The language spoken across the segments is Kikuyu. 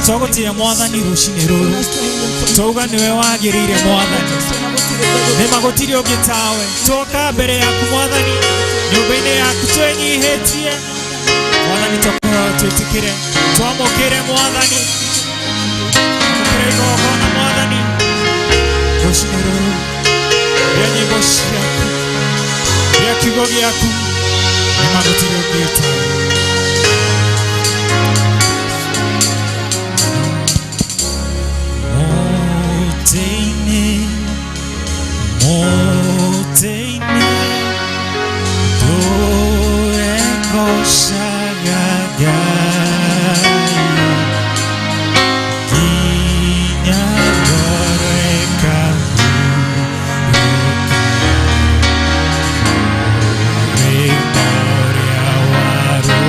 Twagũtĩĩa Mwathani rũcinĩ rũrũ. Twauga nĩwe wagĩrĩire, Mwathani. Nĩma gũtirĩ ũngĩ tawe. Twoka mbere yaku, Mwathani, nyũmba-inĩ yaku twĩnyihĩtie. Mwathani, tũkũhoya twĩtĩkĩre, twamũkĩre, Mwathani, amũkĩre igongona, Mwathani, rũcinĩ rũrũ rĩa nyĩmbo ciaku, rĩa kiugo gĩaku. Nĩma gũtirĩ ũngĩ tawe. Mũtĩ-inĩ, mũtĩ-inĩ, ndũre ngocaga Ngai nginya ngoro ĩkahurũka rwĩmbo rĩa waru.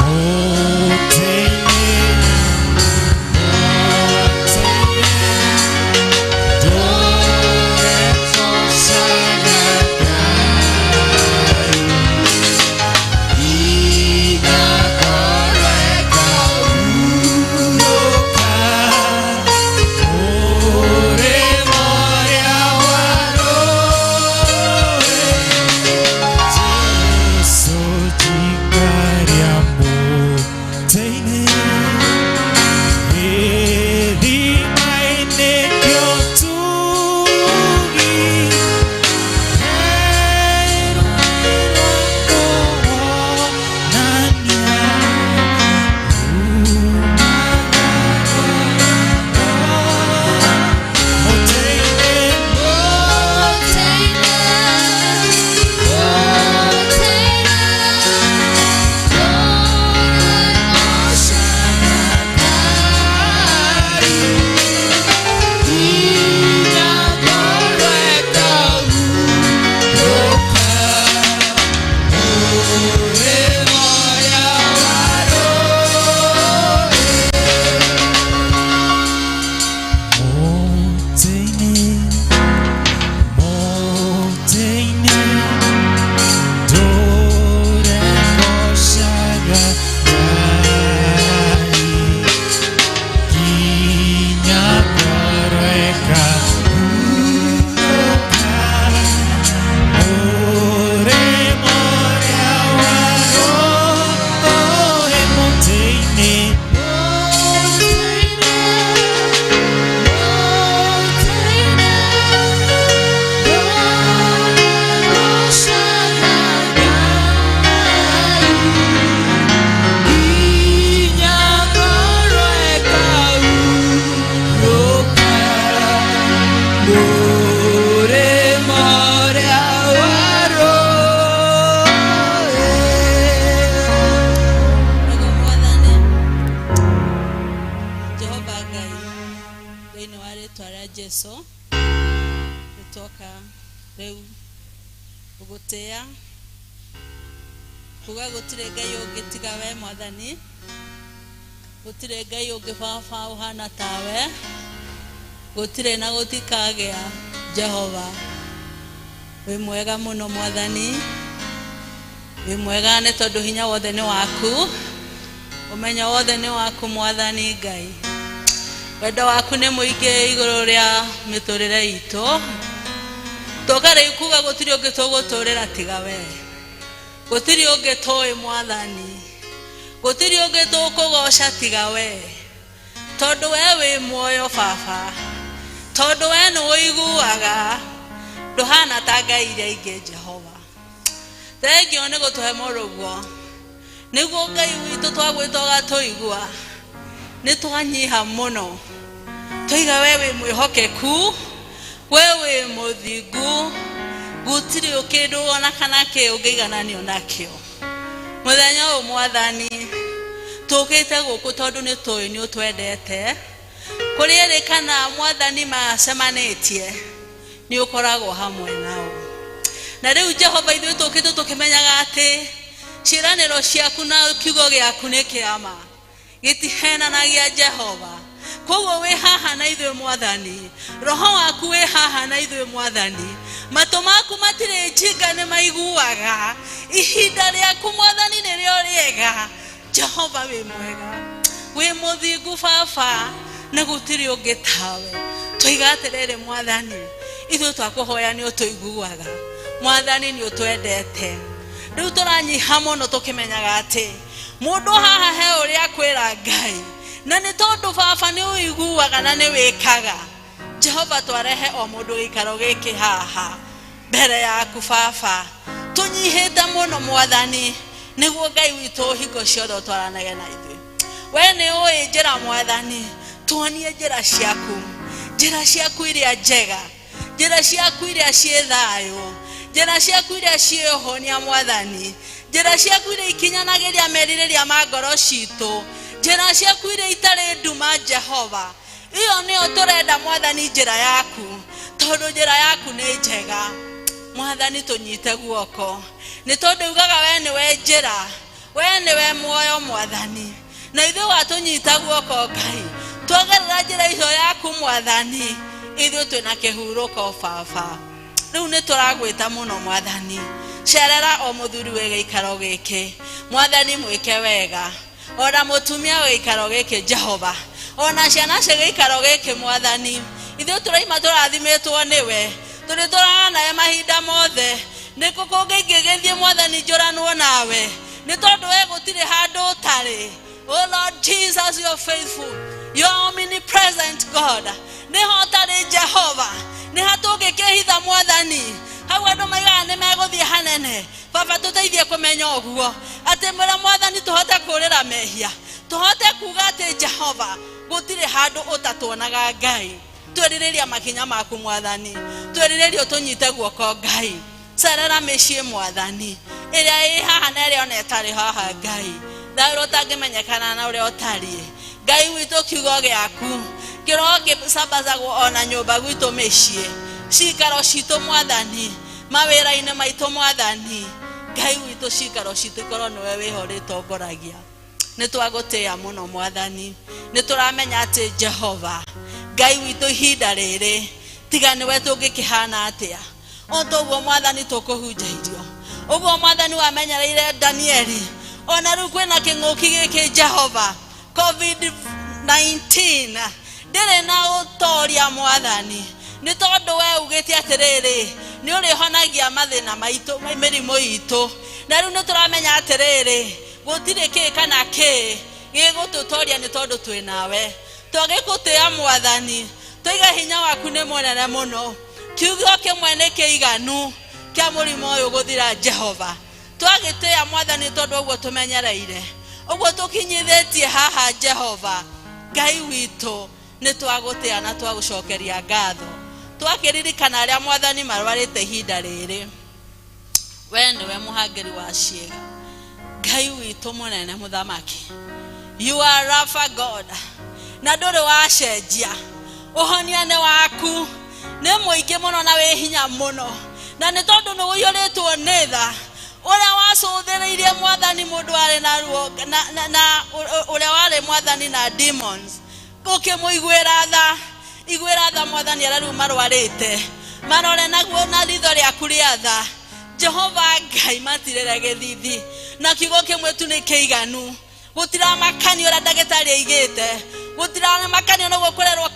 Mũtĩ-inĩ, mũtĩ-inĩ, ndũre ngocaga Ngai nginya ngoro ĩkahurũka mũrĩmo ũrĩa wa rũũĩ. Jesu njikaria mũtĩ-inĩ, gĩthima-inĩ kĩa ũtugi, herũĩrwo kũhonania. Mũtĩ-inĩ, Mũtĩ-inĩ, mũtĩ-inĩ, ndũre ngocaga Ngai nginya ngoro ĩkahurũka mũrĩmo ũrĩa wa rũũĩ. Mũtĩ-inĩ, mũtĩ-inĩ, ndũre ngocaga Ngai nginya ngoro ĩkahurũka mũrĩmo ũrĩa wa rũũĩ. Mũtĩ-inĩ, Mũtĩ-inĩ, mũtĩ-inĩ, ndũre ngocaga Ngai nginya ngoro ĩkahurũka mũrĩmo ũrĩa wa rũũĩ. Nĩguo Mwathani Jehova Ngai, thĩinĩ wa rĩtwa rĩa Jesu, nĩtwoka rĩu gũgũtĩĩa, kuga gũtirĩ Ngai ũngĩ tiga we, Mwathani. Gũtirĩ Ngai ũngĩ, Baba, ũhana tawe. Gũtirĩ na gũtikagĩa. Jehova, wĩ mwega mũno. Mwathani, wĩ mwega, nĩ tondũ hinya wothe nĩ waku, ũmenyo wothe nĩ waku. Mwathani Ngai, wendo waku nĩ mũingĩ igũrũ rĩa mĩtũrĩre itũ. Tũka rĩu kuga gũtirĩ ũngĩ tũgũtũrĩra tiga we. Gũtirĩ ũngĩ tũĩ, Mwathani. Gũtirĩ ũngĩ tũkũgoca tiga we, tondũ we wĩ muoyo, Baba, tondũ we nĩ ũiguaga. Ndũhana ta ngai iria ingĩ. Jehova, thengio nĩ gũtũhe mũrũguo, nĩguo Ngai witũ twagwĩta ũgatũigua. Nĩ twanyiha mũno, twaiga we wĩ mwĩhokeku, we wĩ mũthingu. Gũtirĩ kĩndũ ona kana kĩ ũngĩigananio nakĩo. Mũthenya ũyũ, Mwathani, tũkĩte gũkũ tondũ nĩ tũĩ nĩ ũtwendete. Kũrĩ erĩ kana, Mwathani, macemanĩtie, nĩ ũkoragwo hamwe nao. Na rĩu, Jehova, ithuĩ tũkĩte tũkĩmenyaga atĩ ciĩranĩro ciaku na kiugo gĩaku nĩ kĩama, gĩtihenanagia, Jehova. Koguo wĩ haha na ithuĩ, Mwathani. Roho waku wĩ haha na ithuĩ, Mwathani. Matũ maku matirĩ njinga, nĩ maiguaga. Ihinda rĩaku, Mwathani, nĩrĩo rĩega. Jehova wĩ mwega, wĩ mũthingu baba, na gũtirĩ ũngĩ tawe. Tũiga atĩrĩrĩ mwathani, ithuĩ twakũhoya nĩ ũtũiguaga. Mwathani nĩ ũtwendete. Rĩu tũranyiha mũno tũkĩmenyaga atĩ mũndũ haha he ũrĩa akwĩra Ngai, na nĩ tondũ baba nĩ ũiguaga na nĩ wĩkaga. Jehova twarehe o mũndũ gĩikaro gĩkĩ haha mbere yaku baba, tũnyihĩte mũno mwathani, nĩguo Ngai witũ hingo ciothe ũtwaranage na ithuĩ. We nĩ ũĩ njĩra mwathani, tuonie njĩra ciaku, njĩra ciaku iria njega, njĩra ciaku iria ciĩ thayũ, njĩra ciaku iria ciĩ ũhonia mwathani, njĩra ciaku iria ikinyanagĩria merirĩria ma ngoro citũ, njĩra ciaku iria itarĩ nduma Jehova. Iyo nĩyo tũrenda mwathani, njĩra yaku, tondũ njĩra yaku nĩ njega. Mwathani tũnyite guoko, nĩ tondũ ugaga we nĩwe njĩra, we nĩwe muoyo mwathani, na ithuĩ watũnyita guoko Ngai, twagerera njĩra icio yaku mwathani, ithuĩ twĩna kĩhurũko baba. Rĩu nĩ tũragwĩta mũno mwathani, cerera o mũthuri wĩ gĩikaro gĩkĩ mwathani, mwĩke wega, ona mũtumia wĩ gĩikaro gĩkĩ Jehova, ona ciana cia gĩikaro gĩkĩ mwathani. Ithuĩ tũraima tũrathimĩtwo nĩwe, tũrĩ tũraga nawe mahinda mothe. Nĩ kũ kũngĩ ingĩgĩthiĩ mwathani njũranwo nawe, nĩ tondũ we gũtirĩ handũ ũtarĩ. Oh Lord Jesus, you are faithful, you are omnipresent God. Nĩho ũtarĩ Jehova, nĩ ha tũngĩkĩhitha mwathani? Hau andũ maigaga nĩ megũthiĩ hanene. Baba tũteithie kũmenya ũguo, atĩ mwĩra mwathani tũhote kũrĩra mehia, tũhote kuga atĩ Jehova gũtirĩ handũ ũtatuonaga Ngai. Twĩrirĩria makinya maku mwathani, twĩrirĩria ũtũnyite guoko Ngai. Cerera mĩciĩ mwathani, ĩrĩa ĩ haha na ĩrĩa ona ĩtarĩ haha Ngai, thayũ ũrĩa ũtangĩmenyekana na ũrĩa ũtariĩ Ngai witũ, kiugo gĩaku kĩroho gĩcambacagwo ona nyũmba gwitũ mĩciĩ, cikaro citũ mwathani, mawĩra-inĩ maitũ mwathani. Ngai witũ, cikaro citũ ikorwo nĩwe wĩho ũrĩtongoragia. Nĩ twagũtĩĩa mũno mwathani, nĩ tũramenya atĩ Jehova Ngai witũ, ihinda rĩrĩ tiga nĩwe tũngĩkĩhana atĩa? O toguo mwathani tũkũhunjairio ũguo mwathani wamenyereire Danieli, ona rĩu kwĩna kĩng'ũki gĩkĩ Jehova, COVID-19 ndĩrĩ na ũtoria mwathani, nĩ tondũ we ugĩte atĩrĩrĩ, nĩ ũrĩhonagia mathĩna maitũ, mĩrimũ itũ. Na rĩu nĩ tũramenya atĩrĩrĩ, gũtirĩ kĩ kana kĩ gĩgũtũtoria, nĩ tondũ twĩ nawe. Twagĩkũtĩa mwathani, tũiga hinya waku nĩ mũnene mũno. Kiugo kĩmwe nĩ kĩiganu kĩa mũrimũ ũyũ gũthira Jehova. Twagĩtĩa mwathani, tondũ ũguo tũmenyereire, ũguo tũkinyithĩtie haha Jehova Ngai witũ, nĩ twagũtĩa na twagũcokeria ngatho. Twakĩririkana arĩa mwathani marwarĩte ihinda rĩrĩ, we nĩwe mũhangĩri wa ciĩga, Ngai witũ mũnene mũthamaki. You are Rapha God, na ndũrĩ wacenjia. Ũhonia nĩ waku, nĩ mũingĩ mũno na wĩ hinya mũno, na nĩ tondũ nĩ ũiyũrĩtwo nĩ tha. Ũrĩa wacũthĩrĩirie mwathani mũndũ warĩ na ruo na ũrĩa warĩ mwathani na demons, ũkĩmũiguĩra tha. Iguĩra tha mwathani arĩa rĩu marwarĩte, marore naguo na ritho rĩaku rĩa tha Jehova Ngai, matirĩre gĩthithi, na kiugo kĩmwe tu nĩ kĩiganu. Gũtiramakanio ũrĩa ndagĩtarĩ aigĩte, gũtiramakanio nĩguo kũrerwo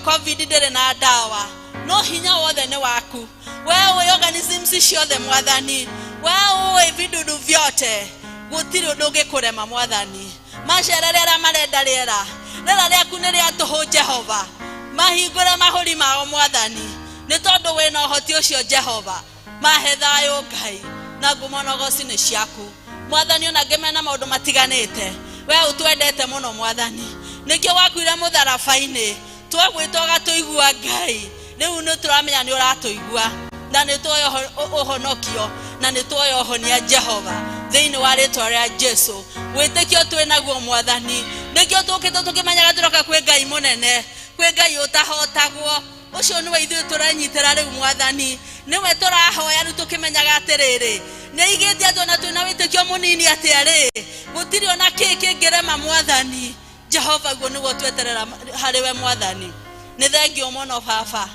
COVID ndĩrĩ na ndawa, no hinya wothe nĩ waku. We ũĩ organisms ciothe mwathani, we ũĩ vidudu vyote, gũtirĩ ũndũ ũngĩkũrema mwathani. Macerere arĩa marenda rĩera, rĩera rĩaku nĩ rĩa tũhũ Jehova. Mahingũre mahũri mao mwathani, nĩ tondũ wĩna ũhoti ũcio Jehova. Mahe thayũ Ngai, na ngumo na ũgoci nĩ ciaku mwathani. Ona angĩ mena maũndũ matiganĩte, we ũtwendete mũno mwathani, nĩkĩo wakuire mũtharaba-inĩ. Twagwĩta ũgatũigua Ngai, rĩu nĩ tũramenya nĩ ũratũigua, na nĩ tuoya ũhonokio na nĩ tuoya ũhonia Jehova, thĩinĩ wa rĩtwa rĩa Jesu. Wĩtĩkio twĩ naguo mwathani, nĩkĩo tũkĩte tũkĩmenyaga tũroka kwĩ Ngai mũnene, kwĩ Ngai ũtahotagwo. Ũcio nĩwe ithuĩ tũrenyitĩra rĩu mwathani, nĩwe tũrahoya rĩu tũkĩmenyaga atĩrĩrĩ, nĩ aigĩte atĩ ona twĩna wĩtĩkio mũnini atĩa rĩ, gũtirĩ ona kĩ kĩngĩrema mwathani Jehova. Guo nĩguo tweterera harĩ we mwathani. Nĩ thengio mũno baba,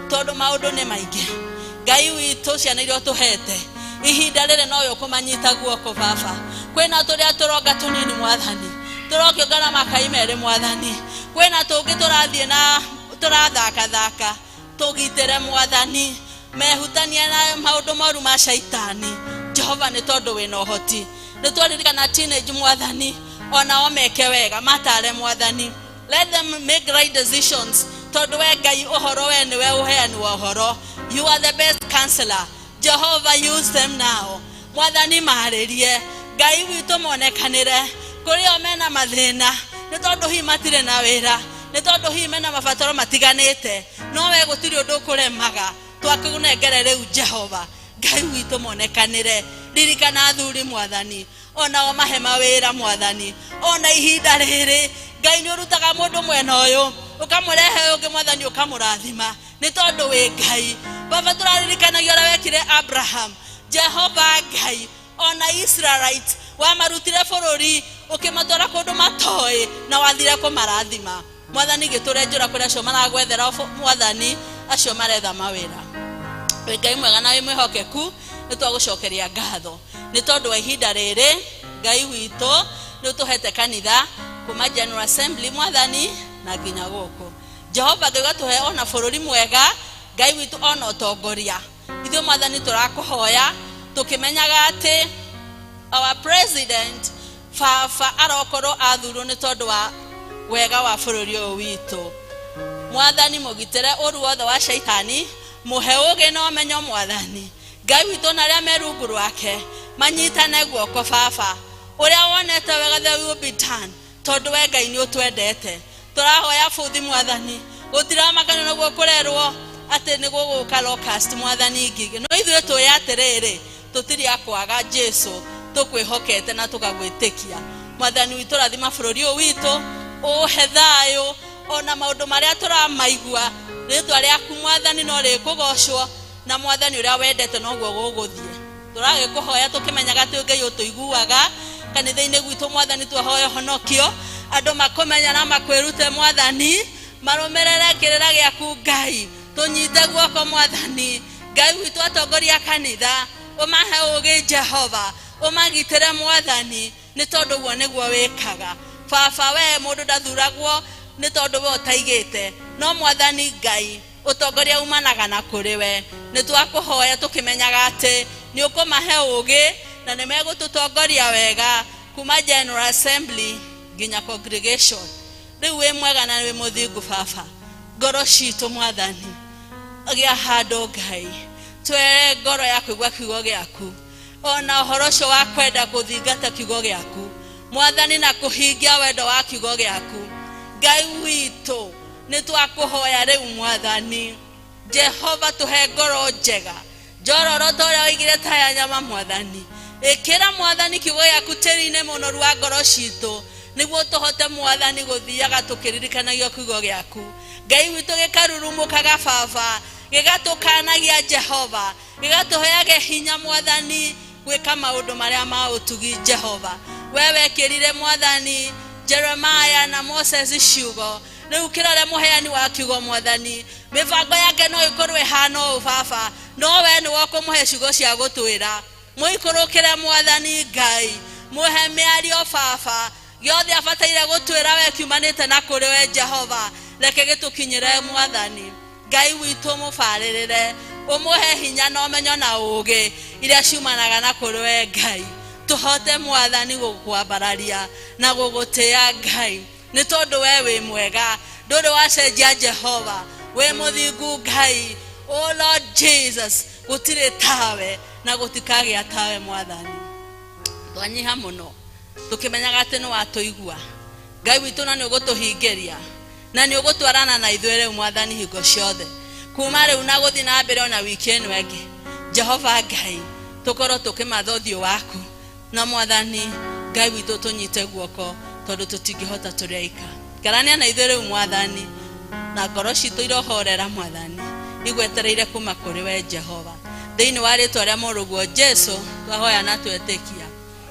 tondũ maũndũ nĩ maingĩ. Ngai witũ, ciana iria ũtũhete ihinda rĩrĩ, nowe ũkũmanyita guoko baba. Kwĩna tũrĩa tũronga tũnini mwathani, tũrokĩũngana makai merĩ mwathani. Kwĩna tũngĩ tũrathiĩ na tũrathakathaka, tũgitĩre mwathani, mehutania na maũndũ moru ma caitani Jehova, nĩ tondũ wĩna ũhoti. Nĩ twaririkana teenage mwathani, onao meke wega, matare mwathani. Let them make right decisions, tondũ we Ngai ũhoro, we nĩwe ũheani wa ũhoro. You are the best counselor, Jehova. Use them now mwathani, marĩrie Ngai witũ, monekanĩre kũrĩ o mena mathĩna, nĩ tondũ hihi matirĩ na wĩra, nĩ tondũ hihi mena mabataro matiganĩte, no we gũtirĩ ũndũ ũkũremaga. Twakũnengere rĩu Jehova Ngai witũ, monekanĩre. Ririkana athuri mwathani, onao mahe mawĩra mwathani. Ona ihinda rĩrĩ Ngai nĩ ũrutaga mũndũ mwena ũyũ ũkamũrehe ũyũ ũngĩ mwathani, ũkamũrathima, nĩ tondũ wĩ Ngai. Baba, tũraririkanagia ũrĩa wekire Abraham, Jehova Ngai, ona Israelite wamarutire bũrũri ũkĩmatwara kũndũ matoĩ na wathire kũmarathima mwathani. Gĩtũre njũra kũrĩ acio maragwethera mwathani, acio maretha mawĩra. Wĩ Ngai mwega na wĩ mwĩhokeku. Nĩ twagũcokeria ngatho nĩ tondũ wa ihinda rĩrĩ. Ngai witũ, nĩ ũtũhete kanitha kuma General Assembly mwathani na nginya gũkũ. Jehova Ngai, ũgatũhe ona bũrũri mwega Ngai witũ, ona ũtongoria. Ithuĩ mwathani tũrakũhoya tũkĩmenyaga atĩ our president baba arokorwo athurwo nĩ tondũ wa wega wa bũrũri ũyũ witũ mwathani. Mũgitĩre ũru wothe wa caitani, mũhe ũgĩ na ũmenyo mwathani Ngai witũ, na arĩa me rungu rwake manyitane guoko baba. Ũrĩa wonete wega, the will be done, tondũ we Ngai nĩ ũtwendete. Tũrahoya bũthi mwathani, gũtiramakanio naguo kũrerwo atĩ nĩ gũgũka locust mwathani, ngigĩ, no ithuĩ tũĩ atĩrĩrĩ, tũtirĩ akwaga Jesu, tũkwĩhokete na tũkagwĩtĩkia mwathani witũ. Rathima bũrũri ũyũ witũ, ũhe thayũ, ona maũndũ marĩa tũramaigua, rĩtwa rĩaku mwathani no rĩkũgocwo, na mwathani ũrĩa wendete noguo gũgũthiĩ. Tũragĩkũhoya tũkĩmenyaga atĩ Ngai ũtũiguaga. Kanitha-inĩ gwitũ mwathani, twahoya ũhonokio, andũ makũmenya na makwĩrute mwathani, marũmĩrĩre kĩrĩra gĩaku Ngai. Tũnyite guoko mwathani Ngai witũ, atongoria kanitha ũmahe ũgĩ Jehova, ũmagitĩre mwathani, nĩ tondũ ũguo nĩguo wĩkaga baba. We mũndũ ndathuragwo nĩ tondũ we ũtaigĩte, no mwathani Ngai, ũtongoria umanaga na kũrĩ we. Nĩ twakũhoya tũkĩmenyaga atĩ nĩ ũkũmahe ũgĩ na nĩ megũtũtongoria wega kuma General Assembly nginya congregation. Rĩu wĩ mwega na wĩ mũthingu baba. Ngoro citũ mwathani, gĩa handũ Ngai, twere ngoro ya kũigua kiugo gĩaku, ona ũhoro ũcio wa kwenda gũthingata kiugo gĩaku mwathani, na kũhingia wendo wa kiugo gĩaku. Ngai witũ, nĩ twakũhoya rĩu mwathani Jehova, tũhe ngoro njega njororo ta ũrĩa oigire ta ya nyama mwathani. Ĩkĩra mwathani kiugo gĩaku tĩri-inĩ mũnoru wa ngoro citũ, nĩguo tũhote mwathani gũthiaga tũkĩririkanagio kiugo gĩaku Ngai witũ, gĩkarurumũkaga baba, gĩgatũkanagia Jehova, gĩgatũheage hinya mwathani gwĩka maũndũ marĩa ma ũtugi. Jehova, we wekĩrire mwathani Jeremiah na Moses ciugo, rĩu kĩrore mũheani wa kiugo mwathani. Mĩbango yake no ĩkorwo ĩhana ũũ baba, no we nĩwe ũkũmũhe ciugo cia gũtwĩra. Mũikũrũkĩre mwathani Ngai, mũhe mĩario baba, gĩothe abataire gũtwĩra we kiumanĩte na kũrĩ we Jehova, reke gĩtũkinyĩre mwathani Ngai witũ. Mũbarĩrĩre, ũmũhe hinya na ũmenyo na ũũgĩ iria ciumanaga na kũrĩ we Ngai, tũhote mwathani gũkwambararia na gũgũtĩa Ngai, nĩ tondũ we wĩ mwega, ndũrĩ wacenjia Jehova, wĩ mũthingu Ngai. O Lord Jesus, gũtirĩ tawe na gũtikagĩa tawe mwathani. Twanyiha mũno tũkĩmenyaga atĩ nĩ watũigua Ngai witũ, na nĩ ũgũtũhingĩria na nĩ ũgũtwarana na ithuĩ rĩu mwathani hingo ciothe kuma rĩu na gũthiĩ na mbere, ona wiki ĩno ĩngĩ. Jehova Ngai, tũkorwo tũkĩmatha ũthiũ waku, na mwathani Ngai witũ, tũnyite guoko, tondũ tũtingĩhota tũrĩ aika. Karania na ithuĩ rĩu mwathani, na ngoro citũ irohorera mwathani, igwetereire kuma kũrĩ we Jehova. Thĩinĩ wa rĩtwa rĩa mũrũguo Jesu twahoya na twetĩkia,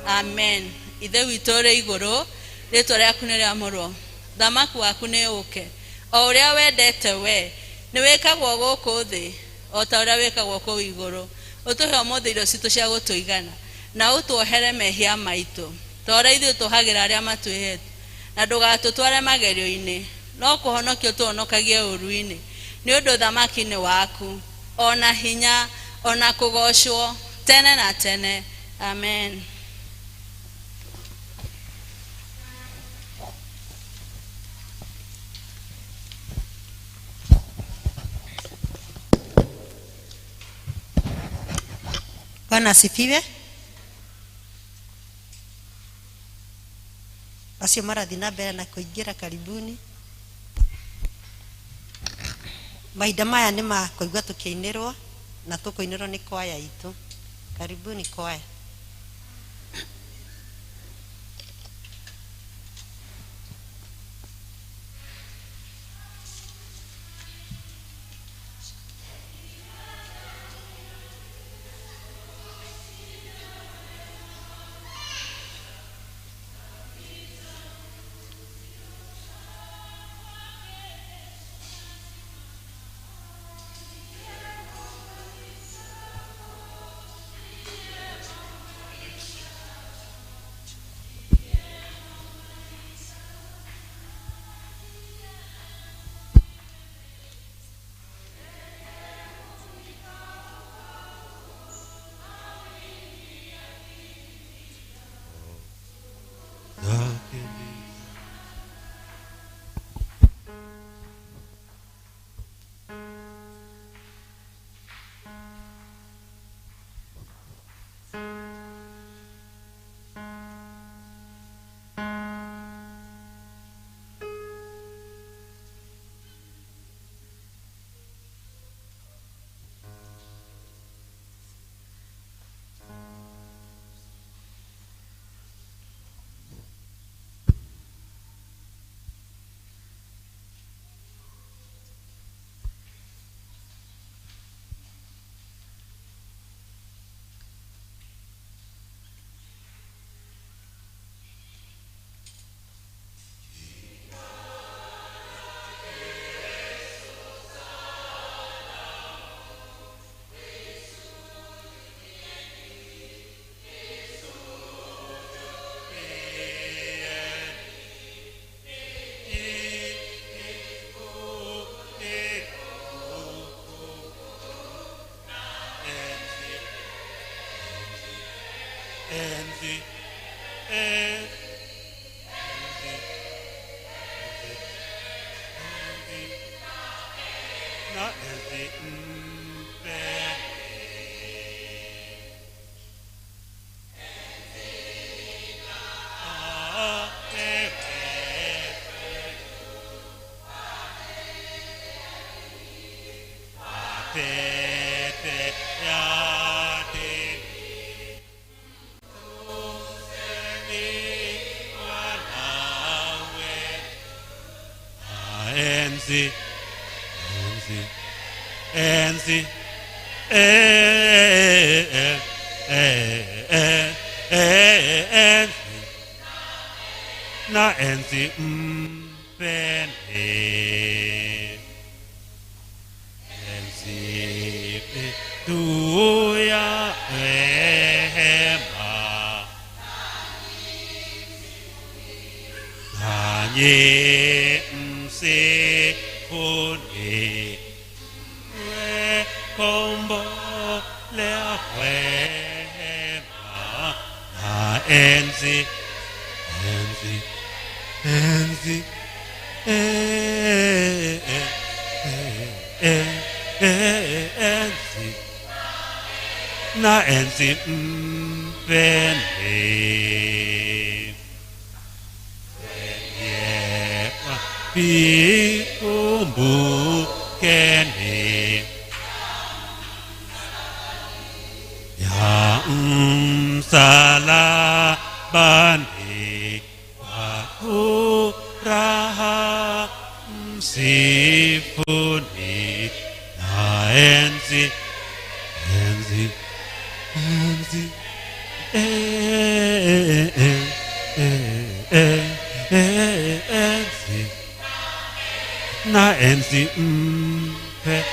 amen. Ithe witũ ũrĩ igũrũ, rĩtwa rĩaku nĩ rĩamũrwo, thamaki waku nĩ ũke, o ũrĩa wendete we nĩ wĩkagwo gũkũ thĩ o ta ũrĩa wĩkagwo kũu igũrũ. Ũtũhe ũmũthĩ irio citũ cia gũtũigana. Na ũtuohere mehia maitũ ta ũrĩa ithuĩ tũhagĩra arĩa matwĩhĩte, na ndũgatũtware magerio-inĩ, no kũhonokia ũtũhonokagie ũũru-inĩ, nĩ ũndũ ũthamaki nĩ waku, o na hinya, o na kũgoocwo tene na tene. Amen. Bwana asifiwe. Acio marathiĩ na mbere na kũingĩra, karibuni. Mahinda maya nĩ ma kũigua tũkĩinĩrwo na tũkũinĩrwo nĩ kwaya itũ. Karibuni kwaya. Enzi, enzi, enzi, eh, eh, eh, eh, enzi, na enzi mpene, enzi tuya rehema, nanyi msifuni kombolea wema na enzi, enzi, enzi, eh, eh, eh, eh, enzi na enzi mpene Vikumbukeni ya msalabani kwa furaha msifuni na enzi, enzi, enzi, eh, eh, eh, eh, eh, enzi na enzi mpe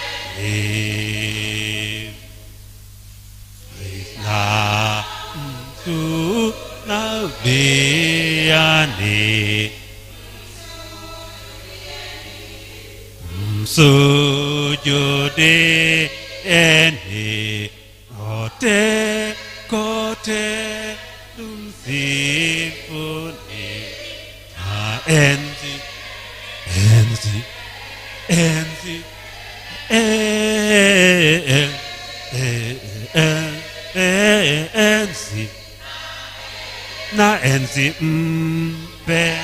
na Duniani msujudieni kote kote tumsifuni na enzi enzi enzi eh, eh, eh, eh, enzi na enzi mpeni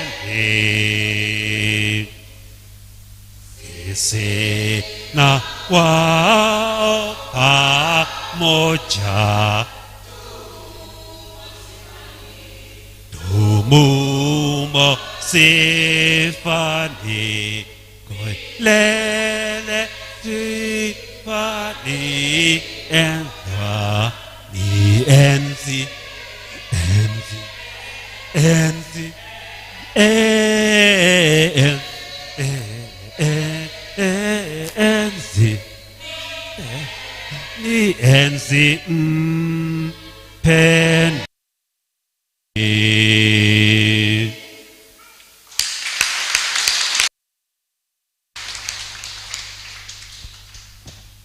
sisi na wao pamoja tumumo sifani koilele sifani enza ni enzi enzi enzi eh, eh, eh, enzi ni enzi mpeni.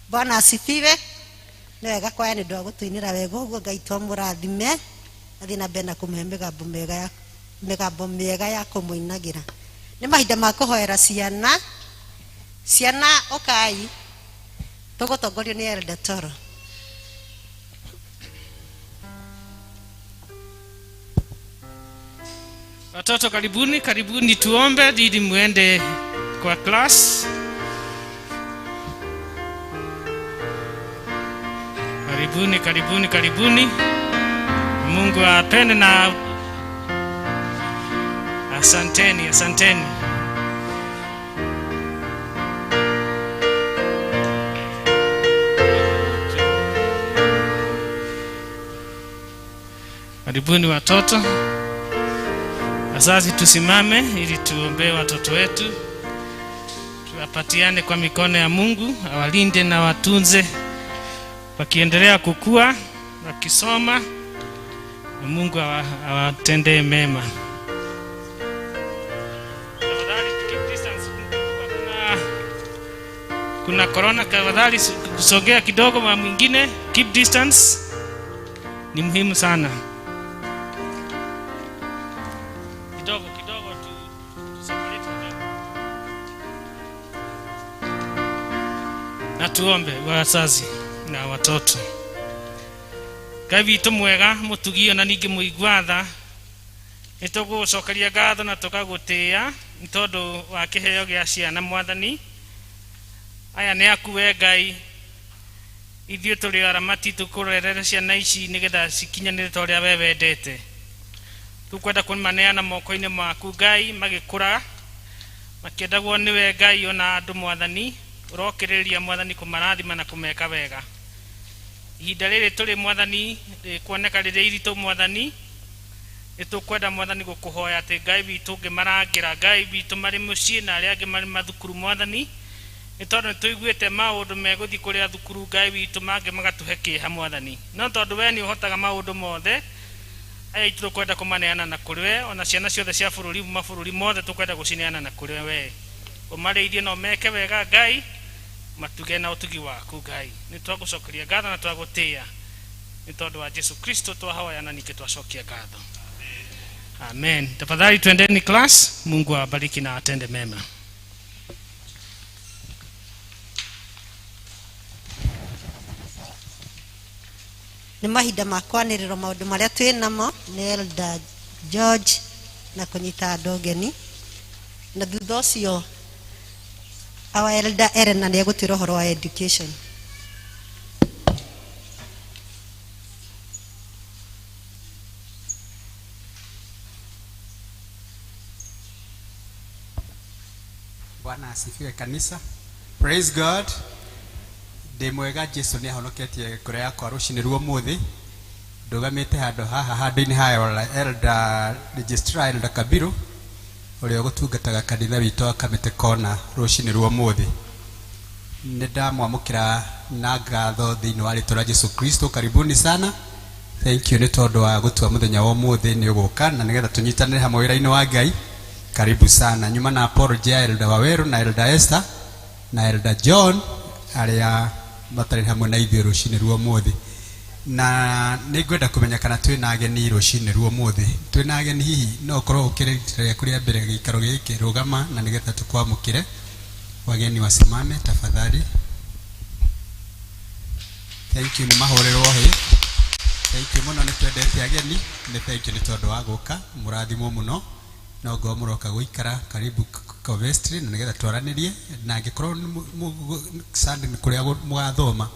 Bwana asifiwe. Nĩ wega kwaya nĩ ũndũ wa gũtũinĩra wega ũguo. Ngai twamũrathime athiĩ na mbere na kũmũhe mĩgambo mĩega ya mĩgambo mĩega ya kũmũinagĩra. Nĩ mahinda ma kũhoera ciana. Ciana ũkai, tũgũtongorio nĩ Elder Toro. Watoto karibuni, karibuni tuombe ili muende kwa class. Karibuni, karibuni, karibuni. Mungu awapende na asanteni, asanteni. Karibuni watoto. Wazazi tusimame ili tuombee watoto wetu, tuwapatiane kwa mikono ya Mungu, awalinde na watunze wakiendelea kukua, wakisoma, na Mungu awatendee mema. Tafadhali keep distance. Kuna corona, tafadhali kusogea kidogo mwa mwingine, keep distance ni muhimu sana. Kidogo kidogo tu separate kidogo. Na tuombe wazazi na watoto. Ngai witũ mwega mũtugi ona ningĩ mũigua tha, nĩ tũgũcokeria ngatho na tũkagũtĩĩa nĩ tondũ wa kĩheo gĩa ciana. Mwathani, aya nĩ aku we Ngai, ithuĩ tũrĩ aramati tũkũrerere ciana ici nĩgetha cikinyanĩre ta ũrĩa we wendete. Tũkwenda kũmaneana moko-inĩ maku Ngai, magĩkũra makĩendagwo nĩwe Ngai ona andũ. Mwathani, ũrokĩrĩria Mwathani kũmarathima na kũmeka wega. Ihinda rĩrĩ tũrĩ Mwathani rĩkuoneka rĩrĩ iritũ, Mwathani, nĩtũkwenda Mwathani gũkũhoya atĩ Ngai witũ ũngĩmarangĩra, Ngai witũ, marĩ mũciĩ na arĩa angĩ marĩ mathukuru. Mwathani, nĩ tondũ nĩtũiguĩte maũndũ megũthiĩ kũrĩa thukuru, Ngai witũ, mangĩ magatũhe kĩeha Mwathani, no tondũ we nĩ ũhotaga maũndũ mothe, aya itũ tũkwenda kũmaneana na kũrĩ we, ona ciana ciothe cia bũrũri, mabũrũri mothe tũkwenda gũcineana na kũrĩ we, ũmarĩithie na ũmeke wega Ngai, matuge na ũtugi waku. Ngai, nĩ twagũcokeria ngatho na twagũtĩĩa, nĩ tondũ wa Jesu Kristo twahoya na ningĩ twacokia ngatho, amen. Tafadhali twendeni class. Mungu awabariki na atende mema. Nĩ mahinda ma kwanĩrĩrwo maũndũ marĩa twĩ namo nĩ Elder George na kũnyita andũ ũgeni, na thutha ũcio our Elder Elena nĩ egũtwĩra ũhoro wa education. Bwana asifiwe kanisa. Praise God. Ndĩ mwega, Jesu nĩ ahonoketie ngoro yakwa rũcinĩ ruo mũthĩ. Ndũgamĩte handũ haha handũ-inĩ ha Elder Registrar Elder Kabiru ũrĩa ũgũtungataga kanitha witũ wa Kamĩtĩ Kona rũcinĩ ruo mũthĩ. Nĩ ndamwamũkĩra na ngatho thĩinĩ wa rĩtwa rĩa Jesu Kristo. Karibuni sana. Thank you nĩ tondũ wa gũtua mũthenya wa ũmũthĩ nĩ ũgũka na nĩgetha tũnyitanĩre hamwe wĩra-inĩ wa Ngai. Karibu sana. Nyuma na apology ya Elder Waweru na Elder Esther na Elder John arĩa matarĩ hamwe na ithuĩ rũcinĩ rwa ũmũthĩ. Na nĩ ngwenda kũmenya kana twĩna ageni rũcinĩ rwa ũmũthĩ. Twĩna ageni hihi no ũkorwo ũkĩrĩ rita rĩaku rĩa mbere gĩikaro gĩkĩ, rũgama na nĩgetha tũkwamũkĩre. Wageni wasimame tafadhali. Thank you, nĩ mahũrĩrwo hĩ. Thank you mũno, nĩ twendete ageni. Nĩ thank you nĩ tondũ wa gũka, mũrathimwo mũno. No ngorwo mũroka gũikara karibu Covestry na nĩgetha twaranĩrie, na angĩkorwo nĩ Sunday nĩ kũrĩa mũgathoma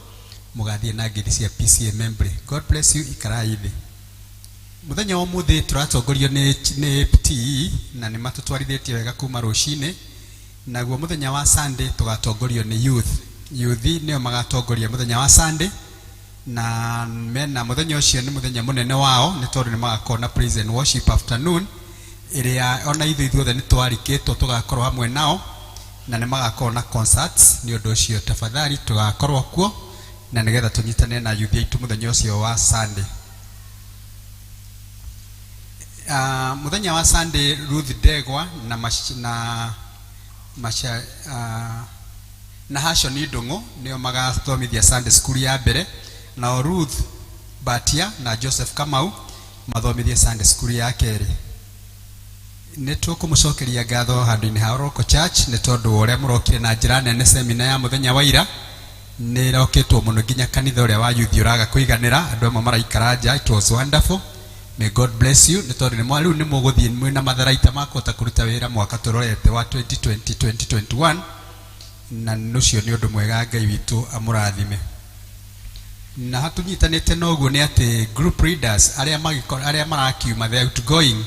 mũgathiĩ na ngeithi cia PCA Membley. God bless you, ikarai thĩ. Mũthenya wa ũmũthĩ tũratongorio nĩ PTE na nĩ matũtwarithĩtie wega kuma rũcinĩ. Naguo mũthenya wa Sunday tũgatongorio nĩ youth. Youth nĩo magatongoria mũthenya wa Sunday, na mena mũthenya ũcio nĩ mũthenya mũnene wao nĩ tondũ nĩ magakorwo na praise and worship afternoon ĩrĩa ona ithuĩ ithuothe nĩ twarikĩtwo tũgakorwo hamwe nao, na nĩ magakorwo na concerts. Nĩ ũndũ ũcio tafadhali tũgakorwo kuo na nĩgetha tũnyitane na youth aitũ mũthenya ũcio wa Sunday. Mũthenya wa Sunday Ruth Ndegwa na na macha, na Hashoni Ndung'u nĩo magathomithia Sunday school ya mbere, nao Ruth Batia na Joseph Kamau mathomithie Sunday school ya kerĩ. Nĩ tũkũmũcokeria ngatho handũ-inĩ ha Oroko Church nĩ tondũ wa ũrĩa mũrokire na njĩra nene semina ya mũthenya wa ira. Nĩ ĩrokĩtwo mũno nginya kanitha ũrĩa wa youth ũraga kũiganĩra, andũ amwe maraikara nja. It was wonderful. May God bless you. Nĩ tondũ rĩu nĩ mũgũthiĩ mwĩna matharaita ma kũhota kũruta wĩra mwaka tũrorete wa 2020 2021, na ũcio nĩ ũndũ mwega. Ngai witũ amũrathime. Na hatunyitanĩte na ũguo nĩ atĩ group leaders arĩa marakiuma, the outgoing,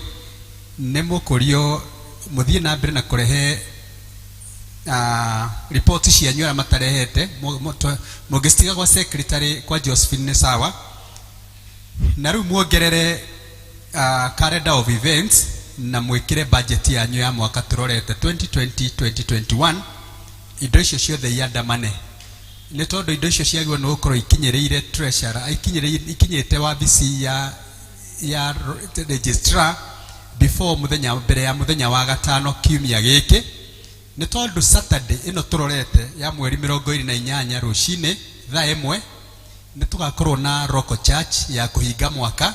nĩ mũkũrio mũthiĩ na mbere na kũrehe ripoti cianyu arĩa matarehete, mũngĩcitiga gwa secretary kwa Josephine nĩ sawa. Na rĩu muongerere calendar of events na mwĩkĩre budget yanyu ya mwaka tũrorete 2020 2021. Indo icio ciothe iandamane nĩ tondũ indo icio ciagĩrĩirwo nĩ gũkorwo ikinyĩrĩire treasurer, ikinyĩte wabici ya registrar before mũthenya mbere ya mũthenya wa gatano kiumia gĩkĩ, nĩ tondũ Saturday ĩno tũrorete ya mweri 28 rũcinĩ thaa 1 nĩ tũgakorwo na Roko Church ya kũhinga mwaka,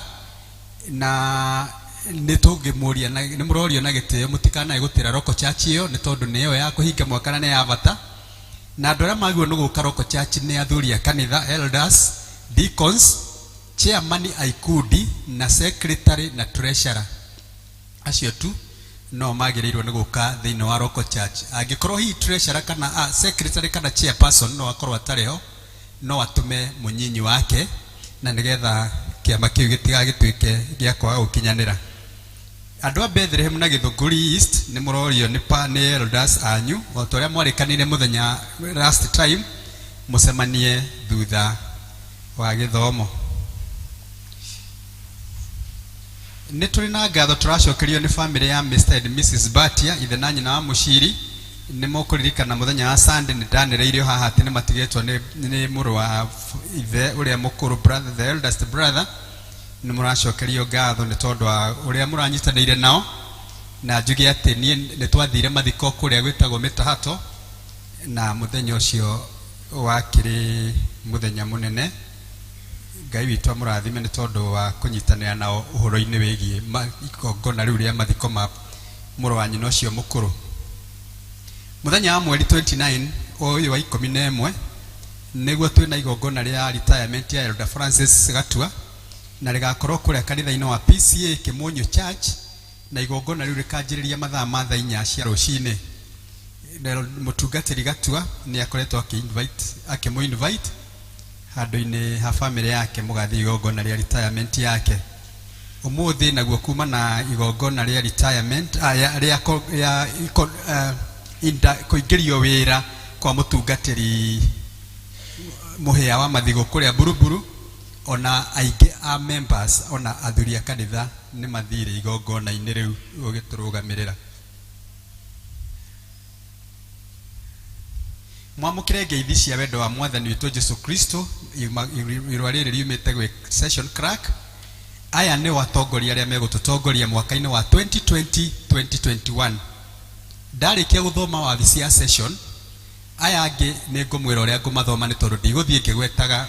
na nĩ tũngĩmũria na nĩ mũrorio na gĩtĩo mũtikanae gũtĩra Roko Church ĩyo nĩ tondũ nĩyo ya kũhinga mwaka na nĩ ya bata. Na andũ arĩa magĩrĩirwo nĩ gũka Roko Church nĩ athuri a kanitha, elders, deacons, chairman a ikundi na secretary na treasurer. Acio tu no magĩrĩirwo nĩ gũka thĩinĩ wa Roko Church. Angĩkorwo hihi treasurer kana secretary kana chairperson no akorwo atarĩ ho, no atũme mũnyinyi wake na nĩgetha kĩama kĩu gĩtigagĩtuĩke gĩa kwaga gũkinyanĩra. Andũ a Bethlehem na Gĩthũngũri East nĩ mũrorio nĩ elders anyu o ta ũrĩa mwarĩkanire mũthenya last time mũcemanie thutha wa gĩthomo. Nĩ tũrĩ na ngatho tũracokerio nĩ family ya Mr and Mrs Batia, ithe na nyina wa Mũciri. Nĩ mũkũririkana mũthenya wa Sunday nĩ ndanĩrĩirio haha atĩ nĩ matigĩtwo nĩ mũrũ wa ithe ũrĩa mũkũrũ, brother, the eldest brother. Nĩ mũracokerio ngatho nĩ tondũ wa ũrĩa mũranyitanĩire nao, na njuge atĩ niĩ nĩ twathire mathiko kũrĩa gwĩtagwo Mĩtahato, na mũthenya ũcio wakĩrĩ mũthenya mũnene. Ngai witũ amũrathime nĩ tondũ wa kũnyitanĩra nao ũhoro-inĩ wĩgiĩ igongona rĩu rĩa mathiko ma mũrũ wa nyina ũcio mũkũrũ. Mũthenya wa mweri 29 ũyũ wa 11 nĩguo twĩna igongona rĩa retirement ya Elder Francis Gatua, na rĩgakorwo kũrĩa kanitha-inĩ wa PCA Kĩmũnyũ Church, na igongona rĩu rĩkanjĩrĩria mathaa ma thaa 4 cia rũcinĩ. Mũtungatĩri Gatua nĩ akoretwo akĩmũ-invite handũ-inĩ ha family yake mũgathiĩ igongona rĩa retirement yake. Ũmũthĩ naguo kuma na igongona rĩa retirement, rĩa kũingĩrio wĩra kwa mũtungatĩri mũhĩa wa mathigũ kũrĩa Buruburu, ona aingĩ a members ona athuri a kanitha nĩ mathire igongona-inĩ rĩu gũgĩtũrũgamĩrĩra. Mwamũkĩre ngeithi cia wendo wa Mwathani witũ Jesu Kristo. Irũa rĩrĩ riumĩte gwĩ session clerk. Aya nĩo atongoria arĩa megũtũtongoria mwaka-inĩ wa 2020 2021. Ndarĩkia gũthoma wabici ya session, aya angĩ nĩ ngũmwĩra ũrĩa ngũmathoma nĩ tondũ ndigũthiĩ ngĩgwetaga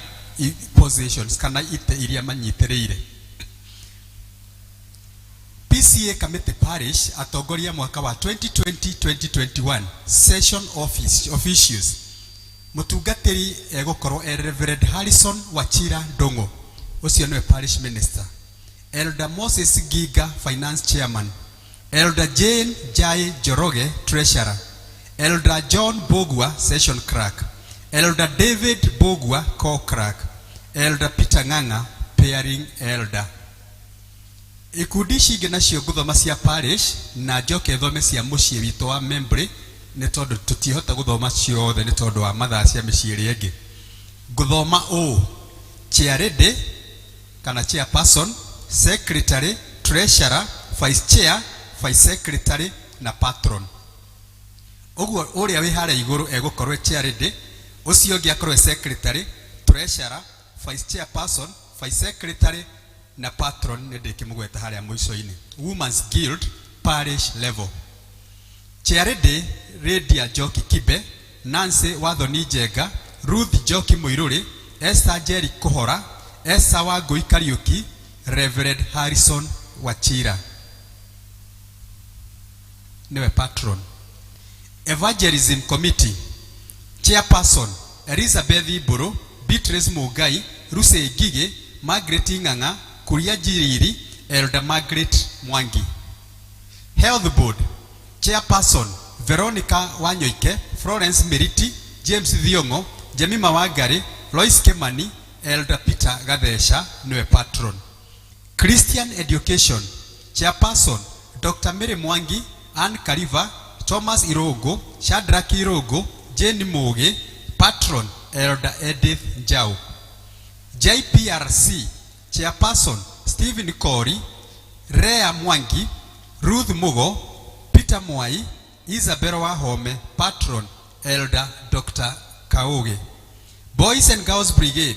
positions kana itĩ iria manyitĩrĩire. PCA Kamiti Parish atongoria mwaka wa 2020-2021 session office officials. Mũtungatĩri egũkorwo e Reverend Harrison Wachira Ndung'u, ũcio nĩwe parish minister. Elder Moses Giga, finance chairman. Elder Jane Jai Njoroge, treasurer. Elder John Bogwa, session clerk. Elder David Bogwa, co-clerk. Elder Peter Ng'ang'a, pairing elder. Ikundi ici ingĩ nacio ngũthoma cia parish na njoke thome cia mũciĩ witũ wa Membley nĩ tondũ tũtiĩhota gũthoma ciothe nĩ tondũ wa mathaa cia mĩciĩ ĩrĩa ĩngĩ. Ngũthoma ũũ: chairlady kana chairperson, secretary, treasurer, vice chair, vice secretary na patron. Ũguo ũrĩa wĩ harĩa igũrũ egũkorwo e chairlady, ũcio ũngĩ akorwo e secretary, treasurer, vice chairperson, vice secretary na patron nĩ ndĩkĩmũgweta harĩa mũico-inĩ. Women's Guild parish level. Chairlady Lydia Njoki Kibe, Nancy Wathoni Njenga, Ruth Njoki Mũirũrĩ, Esther Njeri Kũhora, Esther Wangũi Kariũki, Reverend Harrison Wachira nĩwe patron. Evangelism Committee chairperson Elizabeth Mbũrũ, Beatrice Mũngai, Lucy Ngigĩ, Margaret Ng'ang'a, Kuria Njiriri, Elder Margaret Mwangi. Health Board chairperson Veronica Wanyoike, Florence Miriti, James Thiong'o, Jemima Wangari, Lois Kimani, Elder Peter Gatheca nĩwe patron. Christian Education chairperson Dr. Mary Mwangi, Ann Kariva, Thomas Irungu, Shadrack Irungu, Jane Mugi, patron Elder Edith Njau. JPRC chairperson Stephen Kori, Rea Mwangi, Ruth Mugo, Peter Mwai, Isabel Wahome, patron Elder Dr. Kauge. Boys and Girls Brigade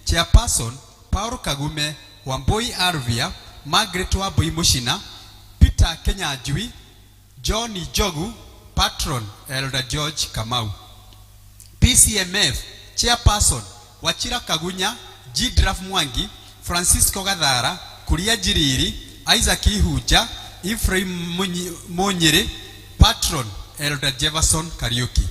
chairperson Paul Kagume, Wambui Arvia, Margaret Wambui Mushina, Peter Kenyanjui, John Njogu, patron Elder George Kamau. PCMF chairperson Wachira Kagunya, G. Draft Mwangi, Francisco Gathara, Kuria Njiriri, Isaac Ihunja, Ephraim Munyiri, patron Elder Jefferson Kariuki.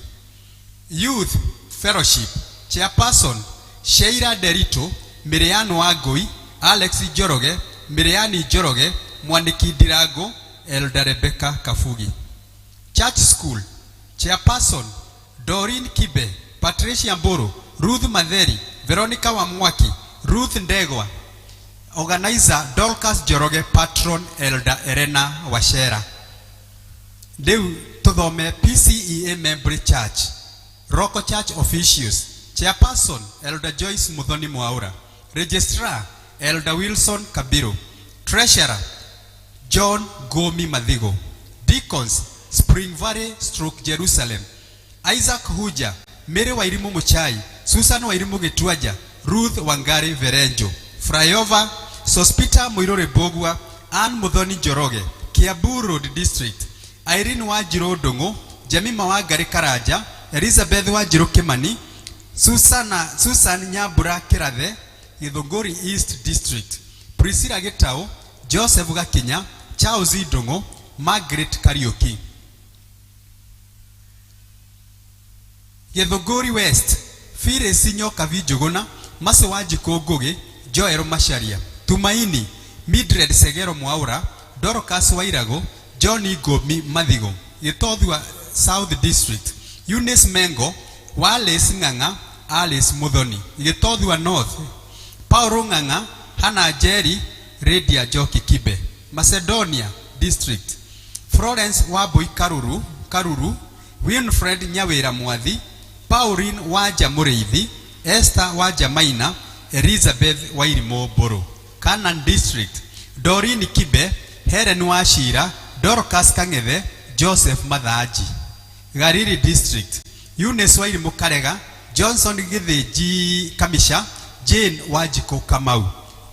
Youth Fellowship chairperson Sheila Derito, Miriam Wangui, Alex Njoroge, Miriani Njoroge, Mwaniki Ndirango, Elder Rebecca Kabugi. Church School chairperson Doreen Kibe, Patricia Mburu, Ruth Matheri, Veronica Wamwaki, Ruth Ndegwa. Organizer Dorcas Njoroge, patron Elder Elena Wachera. Rĩu tũthome PCEA Membley Church, Local Church Officials, Chairperson Elder Joyce Muthoni Mwaura, Registrar Elder Wilson Kabiru, Treasurer John Gomi Mathigo, Deacons Spring Valley Stroke Jerusalem, Isaac Huja, Mary Wairimu Muchai, Susan Wairimu Gituaja, Ruth Wangari Verenjo, Flyover, Sospita Muirure Bogwa, Ann Muthoni Njoroge, Kiambu Road District, Irene Wanjiru Ndung'u, Jemima Wangari Karanja, Elizabeth Wanjiru Kimani, Susana, Susan Nyambura Kirathe, Githunguri East District, Priscilla Gitau, Joseph Gakinya, Charles Ndung'u, Margaret Kariuki. Githunguri West, Phyllis Nyokabi Njuguna, Mercy Wanjikũ Ngugi, Joel Macharia, Tumaini, Mildred Segero Mwaura, Dorcas Wairago, John Ngomi Mathigo, Gitothua South District, Eunice Mengo, Wallace Ng'ang'a, Alice Muthoni, Gitothua North, Paulo Ng'ang'a, Hannah Njeri, Lydia Njoki Kibe, Macedonia District, Florence Wambui Karuru, Karuru, Winfred Nyawira Mwathi, Pauline Wanja Mũrĩithi, Esther Wanja Maina, Elizabeth Wairimu Mbũrũ. Canaan District, Doreen Kibe, Helen Wachira, Dorcas Kang'ethe, Joseph Mathanji. Gariri District, Eunice Wairimu Karega, Johnson Githinji Kamisha, Jane Wanjikũ Kamau.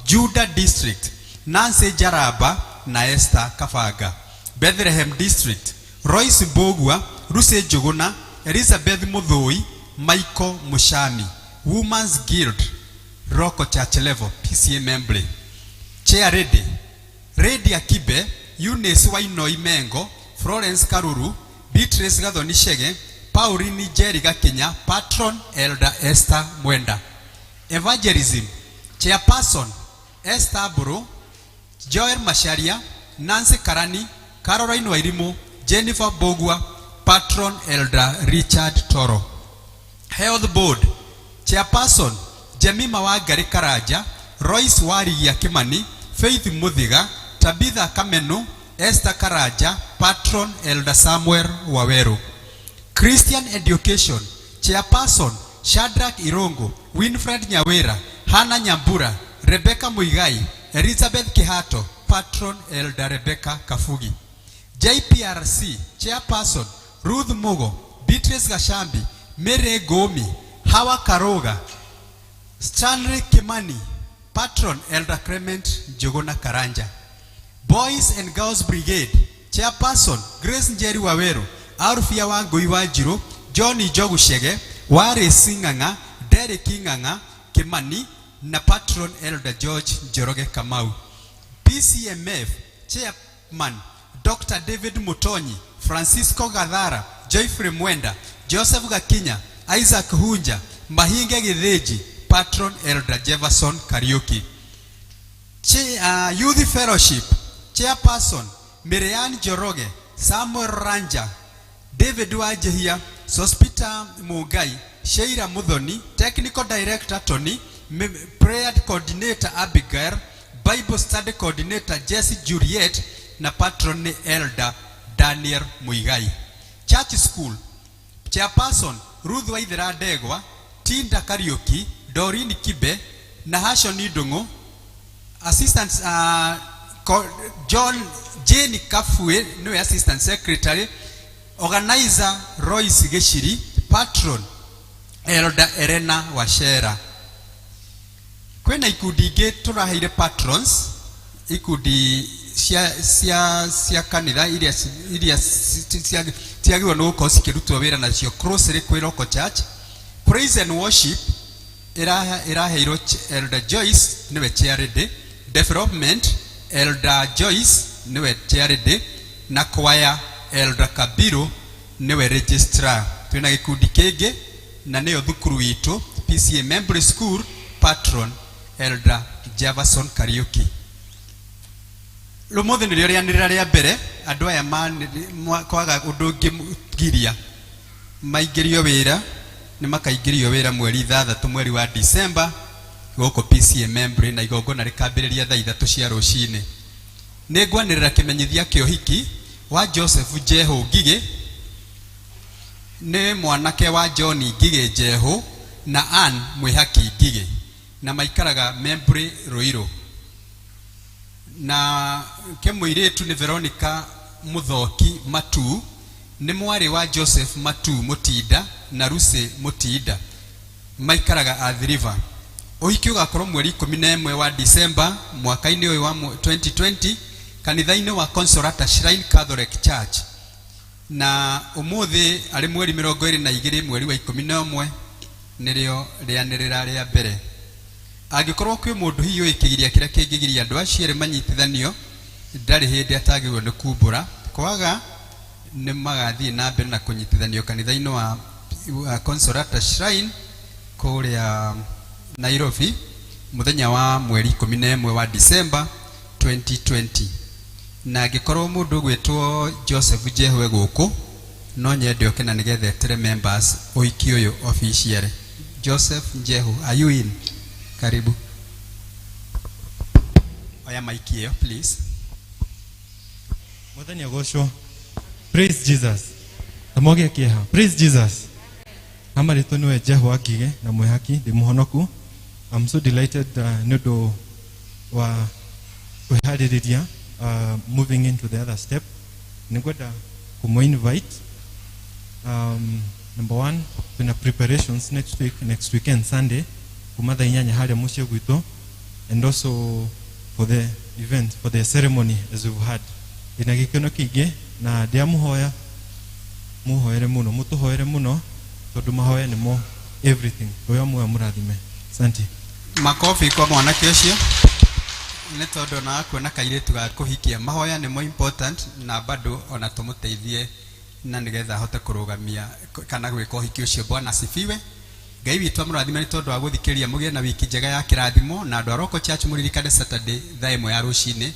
Juda District, Nancy Njaramba na Esther Kabanga. Bethlehem District, Royce Mbugua, Lucy Njuguna, Elizabeth Muthui, Michael Mushami. Women's Guild, Local Church Level, PCA Membley. Chair Lady, Lydia Kibe, Eunice Wainoi Mengo, Florence Karuru, Beatrice Gathoni Shege, Pauline Jerry Gakinya, Patron Elder Esther Mwenda. Evangelism, Chairperson Esther Buru, Joel Masharia, Nancy Karani, Caroline Wairimu, Jennifer Bogwa, Patron Elder Richard Toro. Health Board, Chairperson Jemima Wangari Karanja, Royce Warigia Kimani, Faith Muthiga, Tabitha Kamenu, Esther Karanja, Patron Elder Samuel Waweru. Christian Education, Chairperson Shadrach Irongo, Winfred Nyawera, Hannah Nyambura, Rebecca Muigai, Elizabeth Kihato, Patron Elder Rebecca Kafugi. JPRC, Chairperson Ruth Mugo, Beatrice Gashambi, Mary Gomi, Hawa Karoga, Stanley Kimani, Patron Elder Clement Njuguna Karanja. Boys and Girls Brigade, Chairperson Grace Njeri Waweru, Alfia Wangui Wanjiru, John Njogu Shege, Wallace Ng'ang'a, Derek Ng'ang'a, Kimani na Patron Elder George Njoroge Kamau. PCMF Chairman Dr. David Mutonyi, Francisco Gathara, Geoffrey Mwenda, Joseph Gakinya, Isaac Hunja, Mahinge Githinji, Patron Elder Jefferson Kariuki. Youth Fellowship Chairperson Miriam Njoroge, Samuel Ranja, David Wajehia, Sospita Mugai, Sheila Muthoni, Technical Director Tony, Prayer Coordinator Abigail, Bible Study Coordinator Jesse Juliet na Patron ni Elder Daniel Muigai. Church School Chairperson Ruth Waithera Ndegwa, Tinda Kariuki, Doreen Kibe na Hashoni Ndung'u. Assistant John Jane Kafue niwe Assistant Secretary, Organizer Royce Geshiri, Patron Elder Elena Wachera. Kwĩna ikundi ingĩ tũraheire patrons, ikundi cia kanitha iria ciagĩrĩirwo nĩ gũkorwo cikĩrutwo wĩra nacio closely kwĩ local church. Praise and worship ĩraheirwo Elder Joyce nĩwe chair lady, Development Elder Joyce nĩwe chair lady, na choir Elder Kabiru nĩwe registrar. Twĩna gĩkundi kĩngĩ na nĩyo thukuru witũ PCA Membley School, Patron Elder Jefferson Kariuki. Rũmũthĩ nĩrĩo rĩanĩrĩra rĩa mbere andũ aya kwaga ũndũ ũngĩgiria maingĩrio wĩra nĩ makaingĩrio wĩra mweri 6 mweri wa December gũkũ PCA Membley, na igongona rĩkambĩrĩria thaa 3 cia rũcinĩ. Nĩ ngwanĩrĩra kĩmenyithia kĩa ũhiki wa Joseph Njehu Ngigĩ, nĩ mwanake wa John Ngigĩ Njehu na Ann Mwĩhaki Ngigĩ, na maikaraga Membley Ruiru. Na ke mũirĩtu nĩ Veronica Muthoki Matu, nĩ mwarĩ wa Joseph Matu Mutinda na Lucy Mutinda, maikaraga Athi River. Ũhiki ũgakorwo mweri 11 wa December mwaka-inĩ ũyũ wa 2020 kanitha-inĩ wa Consolata Shrine Catholic Church. Na ũmũthĩ arĩ mweri 22 mweri wa 11 nĩrĩo rĩanĩrĩra rĩa mbere. Angĩkorwo kwĩ mũndũ hihi ũĩ kĩgiria kĩrĩa kĩngĩgiria andũ acio erĩ manyitithanio, ndarĩ hĩndĩ atagĩrĩirwo nĩ kumbũra. Kwaga nĩ magathiĩ na mbere na kũnyitithanio kanitha-inĩ wa Consolata Shrine kũrĩa Nairobi mũthenya wa mweri 11 wa December 2020. Na angĩkorwo mũndũ ũgwĩtwo Joseph Njehu e gũkũ, no nyende oke na nĩgetha etere members ũhiki ũyũ officially. Joseph Njehu, are you in? Karibu. Oya mic ĩyo please. Mwathani agocwo. Praise Jesus. Tamoge kĩeha. Praise Jesus. Amarĩtwo nĩwe Jehu Ngigĩ na Mwĩhaki, ndĩ mũhonoku. I'm so delighted nĩ ũndũ wa kwĩharĩrĩria moving into the other step. Nĩngwenda kũmũ invite. Number one, twĩna preparations next week, next weekend Sunday, kuma thaa 8 harĩa mũciĩ gwitũ, and also for the event, for the ceremony as we've had. Ndĩna gĩkeno kĩingĩ na ndĩamũhoya muhoere mũno, mũtũhoere mũno tondũ mahoya nĩmo everything. Ngai wa muoyo amũrathime. Asante. Makobi kwa mwanake ũcio nĩ tondũ ona akuona kairĩtu ga kũhikia, mahoya nĩmo important na bado ona tũmũteithie na nĩgetha ahote kũrũgamia kana gwĩka ũhiki ũcio. Bwana asifiwe. Ngai witũ amũrathime nĩ tondũ wa gũthikĩrĩria, mũgĩe na wiki njega ya kĩrathimo, na andũ a Roko Church mũririkane Saturday thaa 1 ya rũcinĩ.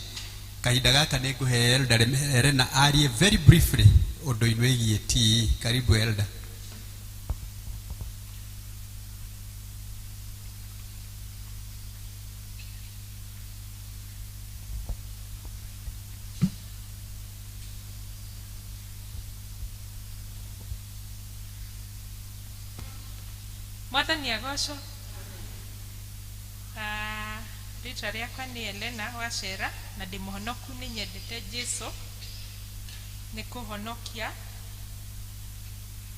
Kahinda gaka nĩ ngũhe Elder Helena arie very briefly ũndũ-inĩ wĩgiĩ TE. Karibu Elder. Mwathani agocwo. Rĩtwa rĩakwa nĩ Elena Wacera na ndĩ mũhonoku, nĩ nyendete Jesu nĩ kũhonokia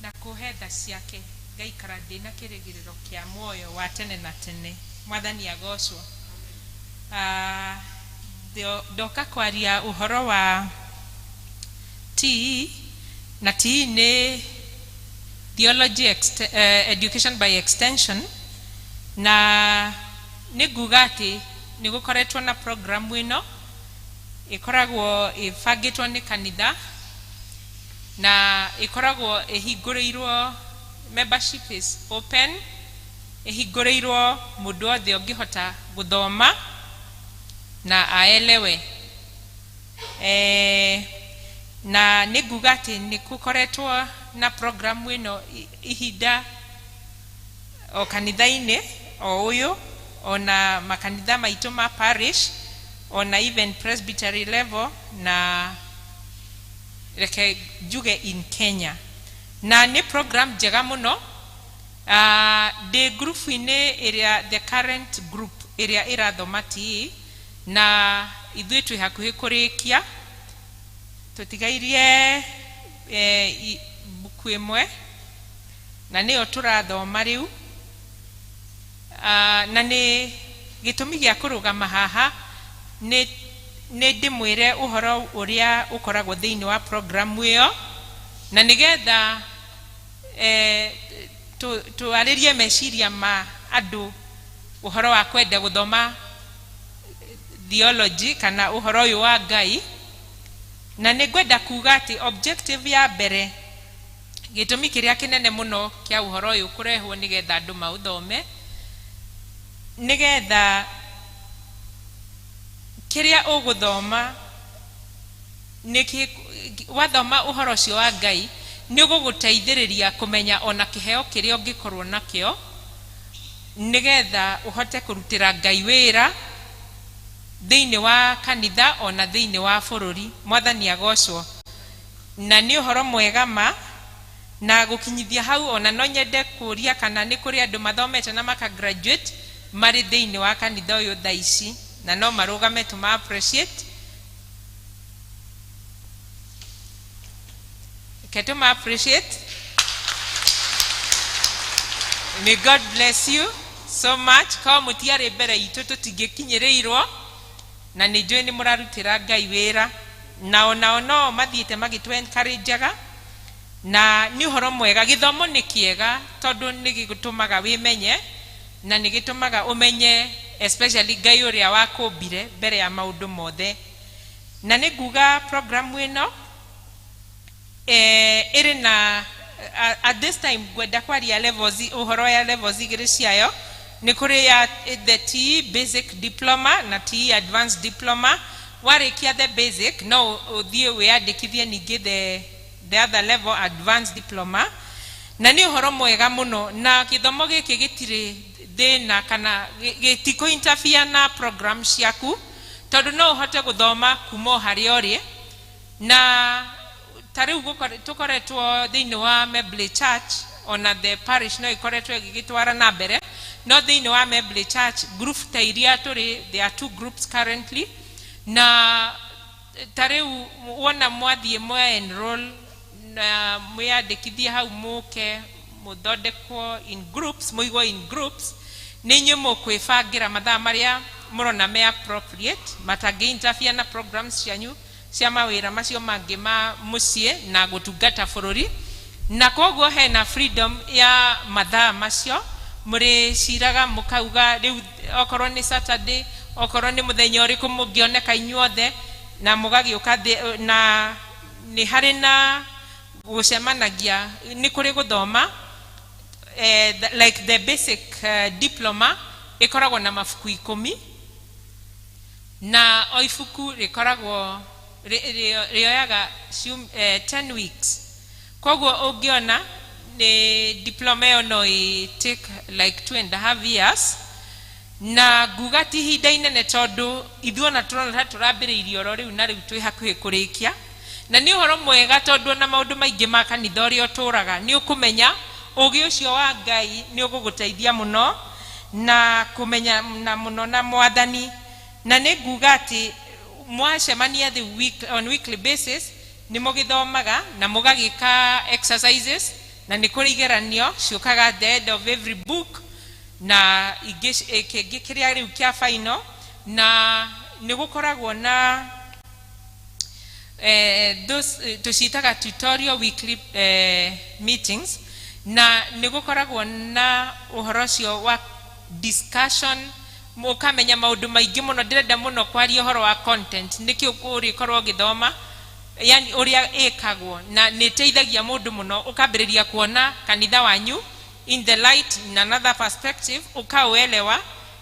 na kũhe tha ciake ngaikara ndĩna kĩrĩgĩrĩro kĩa muoyo wa tene na tene. Mwathani agocwo. Ndoka kwaria ũhoro wa TE, na TE nĩ Theology Education by Extension, na nĩ nguga atĩ nĩ gũkoretwo na programu ĩno ĩkoragwo ĩbangĩtwo nĩ kanitha na ĩkoragwo ĩhingũrĩirwo, membership is open, ĩhingũrĩirwo mũndũ wothe ũngĩhota gũthoma na aelewe. Na nĩ nguga atĩ nĩ gũkoretwo na programu ĩno ihinda o kanitha-inĩ o ũyũ, ona makanitha maitũ ma parish, ona even presbytery level, na reke njuge in Kenya. Na nĩ program njega mũno. Ndĩ group-inĩ ĩrĩa the current group ĩrĩa ĩrathoma TE, na ithuĩ twĩ hakuhĩ kũrĩkia, tũtigairie mbuku ĩmwe na nĩyo tũrathoma rĩu. Na nĩ gĩtũmi gĩa kũrũgama haha nĩ ndĩmwĩre ũhoro ũrĩa ũkoragwo thĩinĩ wa programu ĩyo, na nĩgetha twarĩrie meciria ma andũ ũhoro wa kwenda gũthoma theology kana ũhoro ũyũ wa Ngai. Na nĩ ngwenda kuga atĩ objective ya mbere, gĩtũmi kĩrĩa kĩnene mũno kĩa ũhoro ũyũ kũrehwo nĩgetha andũ maũthome, nĩgetha kĩrĩa ũgũthoma wathoma ũhoro ũcio wa Ngai nĩ ũgũgũteithĩrĩria kũmenya ona kĩheo kĩrĩa ũngĩkorwo nakĩo, nĩgetha ũhote kũrutĩra Ngai wĩra thĩinĩ wa kanitha ona thĩinĩ wa bũrũri. Mwathani agocwo. Na nĩ ũhoro mwega ma na gũkinyithia hau, ona no nyende kũria kana nĩ kũrĩ andũ mathomete na maka graduate marĩ thĩinĩ wa kanitha ũyũ thaa ici, na no marũgame tũma appreciate. Reke tũma appreciate. May God bless you so much. Korwo mũtiarĩ mbere itũ tũtingĩkinyĩrĩirwo, na nĩ njũĩ nĩ mũrarutĩra Ngai wĩra, na onao no mathiĩte magĩtũ encourageaga, na nĩ ũhoro mwega. Gĩthomo nĩ kĩega tondũ nĩ gĩgũtũmaga wĩmenye, na nĩ gĩtũmaga ũmenye especially Ngai ũrĩa wakũmbire mbere ya maũndũ mothe. Na nĩ nguga programu ĩno ĩrĩ na at this time ngwenda kwaria levels, ũhoro ya levels igĩrĩ ciayo. Nĩ kũrĩ ya the TE basic diploma na TE advanced diploma. Warĩkia the basic no ũthiĩ wĩyandĩkithie ningĩ the other level, advanced diploma. Na nĩ ũhoro mwega mũno, na gĩthomo gĩkĩ gĩtirĩ thĩna kana gĩtikũ interfere na program ciaku, tondũ no ũhote gũthoma kuma o harĩa ũrĩ. Na ta rĩu tũkoretwo thĩinĩ wa Mebley Church, ona the parish no ĩkoretwo ĩgĩgĩtwara na mbere, no thĩinĩ wa Mebley Church group ta iria tũrĩ, there are two groups currently. Na ta rĩu wona mwathiĩ mwa enroll na mwĩyandĩkithie hau, mũke mũthondekwo in groups, mũigwo in groups, nĩ inyuĩ mũkwĩbangĩra mathaa marĩa mũrona me appropriate matangĩ interfere na programs cianyu cia mawĩra macio mangĩ ma mũciĩ na gũtungata bũrũri. Na koguo hena freedom ya mathaa macio mũrĩciraga mũkauga rĩu okorwo nĩ Saturday, okorwo nĩ mũthenya ũrĩkũ mũngĩoneka inyuothe na mũgagĩũka thĩ. Na nĩ harĩ na gũcemanagia, nĩ kũrĩ gũthoma like the basic diploma ĩkoragwo na mabuku 10, na o ibuku rĩkoragwo rĩoyaga 10 weeks. Koguo ũngĩona nĩ diploma ĩyo no ĩ take like 2.5 years, na nguga ti ihinda inene, tondũ ithuĩ ona tũrona ta tũrambĩrĩirie oro rĩu na rĩu twĩ hakuhĩ kũrĩkia. Na nĩ ũhoro mwega, tondũ ona maũndũ maingĩ ma kanitha ũrĩa ũtũraga nĩ ũkũmenya ũgĩ ũcio wa Ngai nĩ ũgũgũteithia mũno na kũmenya na mũno na Mwathani. Na nĩ nguga atĩ mwacemania the week, on weekly basis, nĩ mũgĩthomaga na mũgagĩka exercises, na nĩ kũrĩ igeranio ciũkaga at the end of every book, na ingĩ kĩngĩ kĩrĩa rĩu kĩa final. Na nĩ gũkoragwo na those tũciĩtaga tutorial weekly meetings, na nĩ gũkoragwo na ũhoro ũcio wa discussion, ũkamenya maũndũ maingĩ mũno. Ndĩrenda mũno kwaria ũhoro wa content, nĩkĩo ũrĩkorwo ũgĩthoma, yani ũrĩa ĩkagwo, na nĩ ĩteithagia mũndũ mũno ũkambĩrĩria kuona kanitha wanyu in the light, in another perspective, ũkaũelewa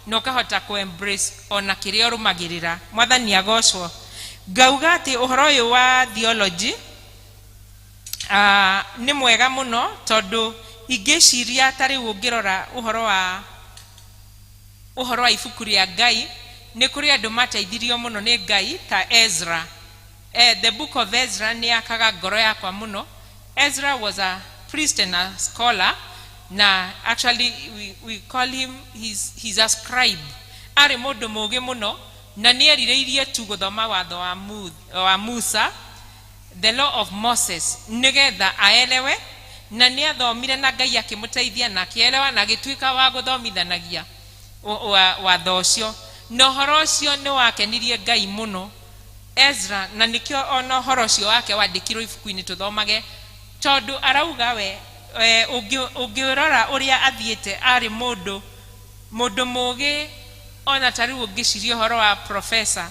na ũkahota ku embrace ona kĩrĩa ũrũmagĩrĩra. Mwathani agocwo. Ngauga atĩ ũhoro ũyũ wa theology nĩ mwega mũno, tondũ ingĩciria ta rĩu ũngĩrora ũhoro wa ibuku rĩa Ngai, nĩ kũrĩ andũ mateithirio mũno nĩ Ngai ta Ezra. The book of Ezra nĩ yakaga ngoro yakwa mũno. Ezra was a priest and a scholar, na actually we call him he's a scribe. Arĩ mũndũ mũũgĩ mũno na nĩ erirĩirie tu gũthoma watho wa Musa, the law of Moses, nĩgetha aelewe. Na nĩ athomire na Ngai akĩmũteithia na akĩelewa na agĩtuĩka wa gũthomithanagia watho ũcio, na ũhoro ũcio nĩ wakenirie Ngai mũno Ezra, na nĩkĩo ona ũhoro ũcio wake wandĩkirwo ibuku-inĩ tũthomage, tondũ arauga we ũngĩrora ũrĩa athiĩte, arĩ mũndũ mũũgĩ. Ona ta rĩu ũngĩciria ũhoro wa professor,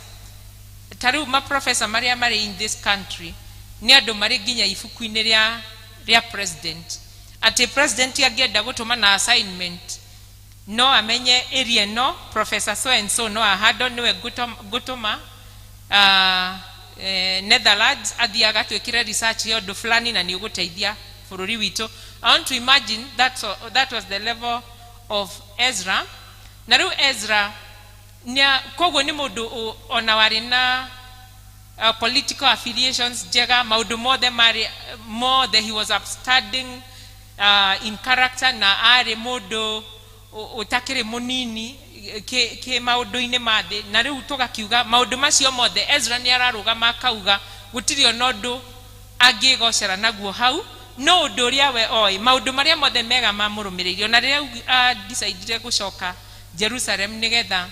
ta rĩu maprofessor marĩa marĩ in this country nĩ andũ marĩ nginya ibuku-inĩ rĩa president, atĩ president angĩenda gũtũma na assignment no amenye area ĩno professor so and so no ahandwo, nĩwe ngũtũma Netherlands athiĩ agatwĩkĩre research ya ũndũ fulani na nĩ ũgũteithia bũrũri witũ. I want to imagine that was the level of Ezra. Na rĩu Ezra koguo nĩ mũndũ ona warĩ na political affiliations njega, maũndũ mothe marĩ mothe, he was upstanding in character, na arĩ mũndũ ũtakĩrĩ mũnini kĩ maũndũ-inĩ ma thĩ. Na rĩu tũgakiuga maũndũ macio mothe, Ezra nĩ ararũgama akauga gũtirĩ ona ũndũ angĩgocera naguo hau, no ũndũ ũrĩa we oĩ, maũndũ marĩa mothe mega mamũrũmĩrĩire, ona rĩrĩa adecidire gũcoka Jerusalem nĩgetha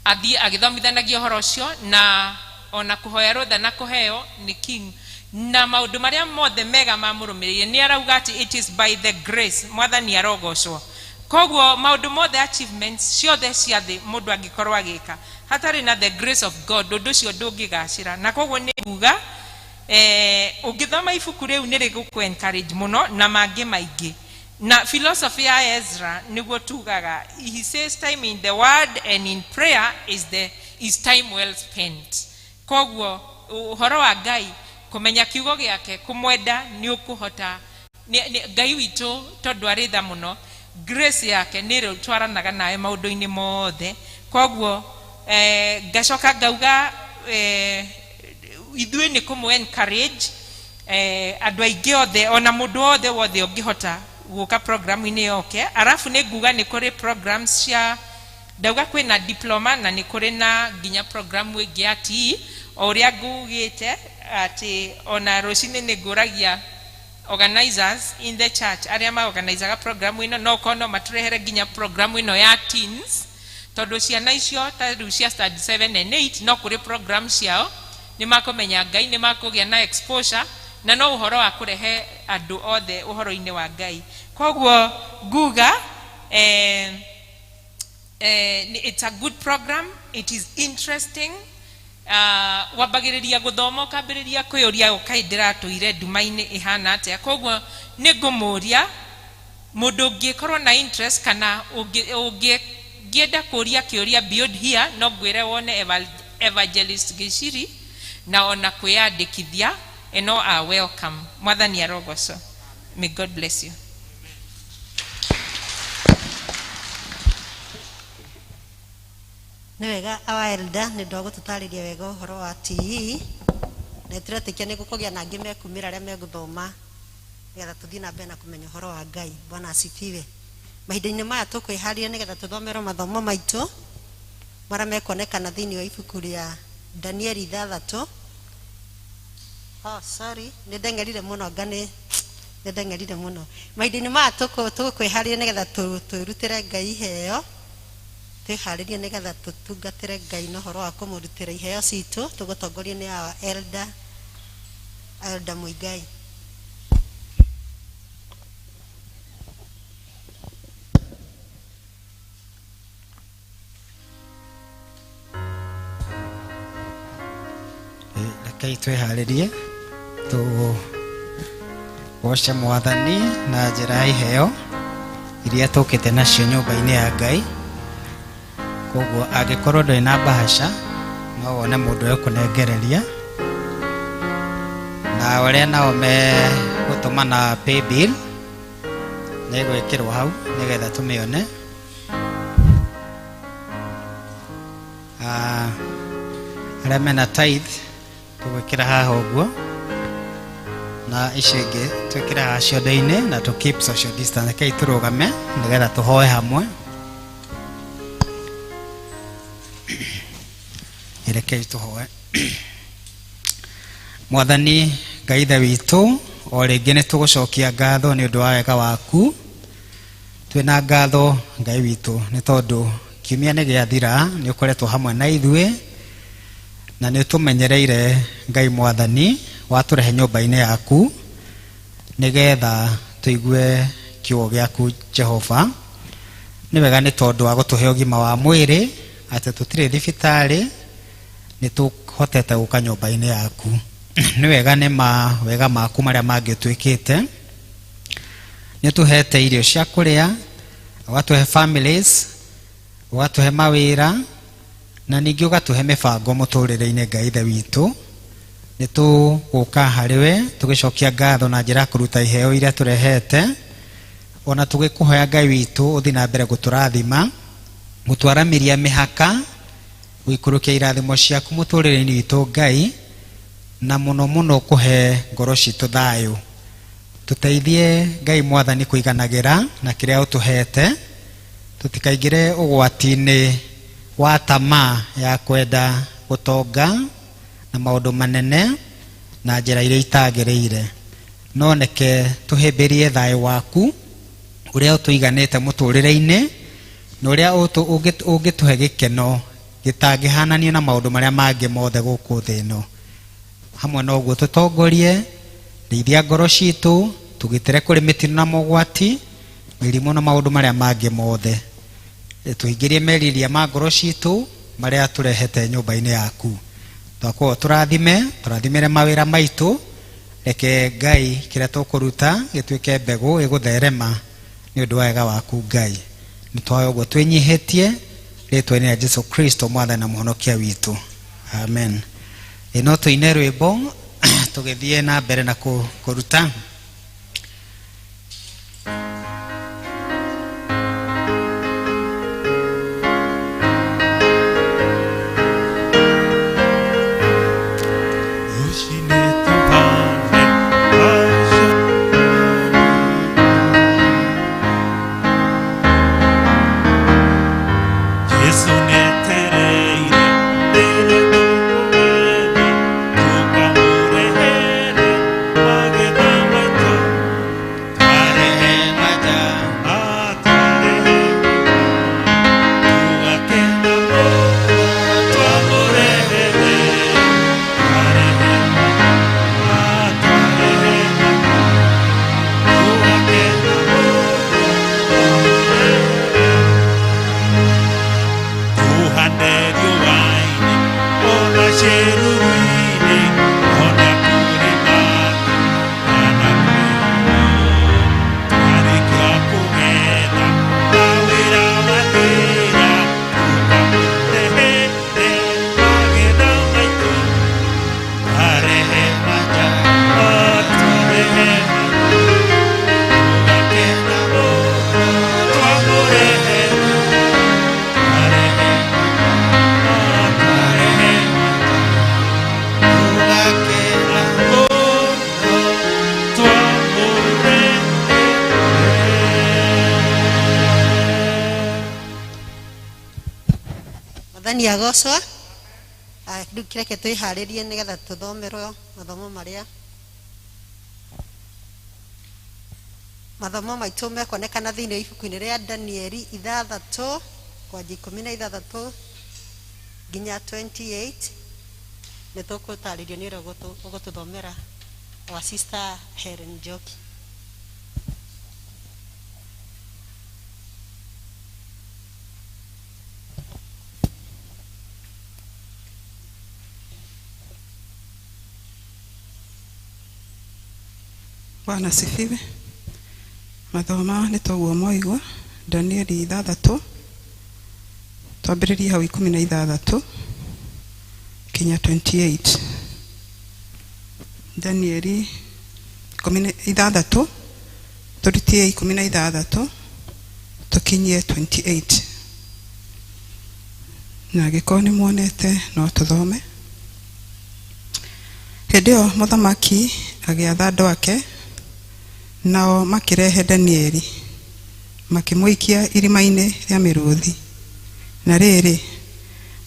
athiĩ agĩthomithanagia ũhoro ũcio, na ona kũhoya rũtha na kũheo nĩ king, na maũndũ marĩa mothe mega mamũrũmĩrĩire, nĩ arauga atĩ it is by the grace. Mwathani arogocwo. Koguo maũndũ mothe, achievements ciothe cia thĩ mũndũ angĩkorwo agĩka hatarĩ na the grace of God, ũndũ ũcio ndũngĩgacĩra. Na koguo nĩ kuga ũngĩthoma ibuku rĩu nĩ rĩgũkũ encourage mũno na mangĩ maingĩ. Na philosophy ya Ezra nĩguo tugaga, he says time in the word and in prayer is time well spent. Koguo ũhoro wa Ngai, kũmenya kiugo gĩake, kũmwenda, nĩ ũkũhota Ngai witũ, tondũ arĩ tha mũno, grace yake nĩ ĩrĩtwaranaga nawe maũndũ-inĩ mothe. Koguo ngacoka ngauga ithuĩ nĩ kũmũ encourage andũ aingĩ othe, ona mũndũ wothe wothe ũngĩhota gũka program-inĩ yoke. Arabu nĩ nguga nĩ kũrĩ programs cia, ndauga kwĩna diploma na nĩ kũrĩ na nginya program ĩngĩ ya TE, o ũrĩa ngugĩte atĩ ona rũcinĩ nĩ ngũragia organizers in the church arĩa maorganizaga program ĩno, no korwo no matũrehere nginya program ĩno ya teens. Tondũ ciana icio ta rĩu cia standard 7 and 8 no kũrĩ program ciao, nĩ makũmenya Ngai, nĩ makũgĩa na exposure, na no ũhoro wa kũrehe andũ othe ũhoro-inĩ wa Ngai. Koguo nguga it's a good program, it is interesting. Wambagĩrĩria gũthoma ũkambĩrĩria kwĩyũria ũkaĩ ndĩratũire nduma-inĩ ĩhana atĩa. Koguo nĩ ngũmũria mũndũ ũngĩkorwo na interest kana ũngĩenda kũria kĩũria beyond here, no ngwĩre wone Evangelist Gĩciri na ona kwĩyandĩkithia, and all are welcome. Mwathani arogocwo. May God bless you. Nĩ wega our elder nĩ ũndũ wa gũtũtarĩria wega ũhoro wa TE, na tũretĩkia nĩ gũkũgĩa na angĩ mekumĩra arĩa megũthoma nĩgetha tũthiĩ na mbere na kũmenya ũhoro wa Ngai. Bwana asifiwe. Mahinda-inĩ maya tũkwĩharĩria nĩgetha tũthomerwo mathomo maitũ marĩa mekuonekana thĩinĩ wa ibuku rĩa Danieli 6. Oh, sorry, nĩ ndeng'erire mũno, nga nĩ ndeng'erire mũno. Mahinda-inĩ maya tũkwĩharĩria nĩgetha twĩrutĩre Ngai iheo, twĩharĩrie nĩgetha tũtungatĩre Ngai na ũhoro wa kũmũrutĩra iheo citũ, tũgũtongorio nĩ our elder, Elder Muigai. Rekei twĩharĩrie tũgoce Mwathani na njĩra ya iheo iria tũkĩte nacio nyũmba-inĩ ya Ngai. Koguo angĩkorwo ndũrĩ na mbahaca no wone mũndũ ekũnengereria, na arĩa nao megũtũma na paybill nĩgwĩkĩrwo hau nĩgetha tũmĩone. Arĩa mena tithe tũgwĩkĩra haha ũguo, na icio ingĩ twĩkĩre haha ciondo-inĩ, na tũ keep social distance. Rekei tũrũgame nĩgetha tũhoe hamwe. Rekei tũhoe. Mwathani Ngai Ithe witũ, o rĩngĩ nĩ tũgũcokia ngatho nĩ ũndũ wa wega waku. Twĩna ngatho Ngai witũ nĩ tondũ kiumia nĩ gĩathira, nĩ ũkoretwo hamwe na ithuĩ na nĩ ũtũmenyereire Ngai Mwathani, watũrehe nyũmba-inĩ yaku nĩgetha tũigue kiugo gĩaku Jehova. Nĩ wega nĩ tondũ wa gũtũhe ũgima wa mwĩrĩ, atĩ tũtirĩ thibitarĩ, nĩ tũhotete gũka nyũmba-inĩ yaku. Nĩ wega nĩ mawega maku marĩa mangĩ ũtwĩkĩte. Nĩ ũtũhete irio cia kũrĩa, ũgatũhe families, ũgatũhe mawĩra, na ningĩ ũgatũhe mĩbango mũtũrĩre-inĩ Ngai Ithe witũ. Nĩ tũgũka harĩ we tũgĩcokia ngatho na njĩra ya kũruta iheo iria tũrehete, ona tũgĩkũhoya Ngai witũ ũthiĩ na mbere gũtũrathima, gũtwaramĩria mĩhaka, gũikũrũkia irathimo ciaku mũtũrĩre-inĩ witũ Ngai, na mũno mũno kũhe ngoro citũ thayũ. Tũteithie Ngai Mwathani kũiganagĩra na kĩrĩa ũtũhete, tũtikaingĩre ũgwati-inĩ wa tamaa ya kwenda gũtonga na maũndũ manene na njĩra iria itagĩrĩire. No neke tũhĩmbĩrie thayũ waku ũrĩa ũtũiganĩte mũtũrĩre-inĩ, na ũrĩa ũngĩtũhe gĩkeno gĩtangĩhananio na maũndũ marĩa mangĩ mothe gũkũ thĩ ĩno. Hamwe na ũguo tũtongorie, rĩithia ngoro citũ, tũgitĩre kũrĩ mĩtino na mogwati, mĩrimũ na maũndũ marĩa mangĩ mothe. Tũhingĩrie meriria ma ngoro citũ marĩa tũrehete nyũmba-inĩ yaku. Twakorwo tũrathime, tũrathimĩre mawĩra maitũ, reke Ngai kĩrĩa tũkũruta gĩtuĩke mbegũ ĩgũtherema nĩ ũndũ wa wega waku Ngai. Nĩ twahoya ũguo twĩnyihĩtie rĩtwa-inĩ rĩa Jesu Kristo Mwathani na Mũhonokia witũ. Amen. No tũine rwĩmbo tũgĩthiĩ na mbere na kũruta. Jesu nĩetereire rĩrĩa tũkũgethi, tũkamũrehere magetha. Mwathani agocwo. Rĩu kĩreke twĩharĩrie nĩgetha tũthomerwo mathomo marĩa mathomo maitũ mekuonekana thĩinĩ wa ibuku-inĩ rĩa Danieli ithathatũ kwanjia ikũmi na ithathatũ nginya 28. Nĩ tũkũtarĩrio nĩ ũrĩa ũgũtũthomera wa Sister Helen Njoki. Bwana asifiwe. Mathoma nĩ toguo mwaigua Danieli ithathatũ twambĩrĩrie hau ikũmi na ithathatũ kinya 28. Danieli ikũmi na ithathatũ tũrutie ikũmi na ithathatũ tũkinyie 28. Na angĩkorwo nĩ muonete no tũthome. Hĩndĩ ĩyo mũthamaki agĩatha andũ ake, nao makĩrehe Danieli makĩmũikia irima-inĩ rĩa mĩrũthi. Na rĩrĩ,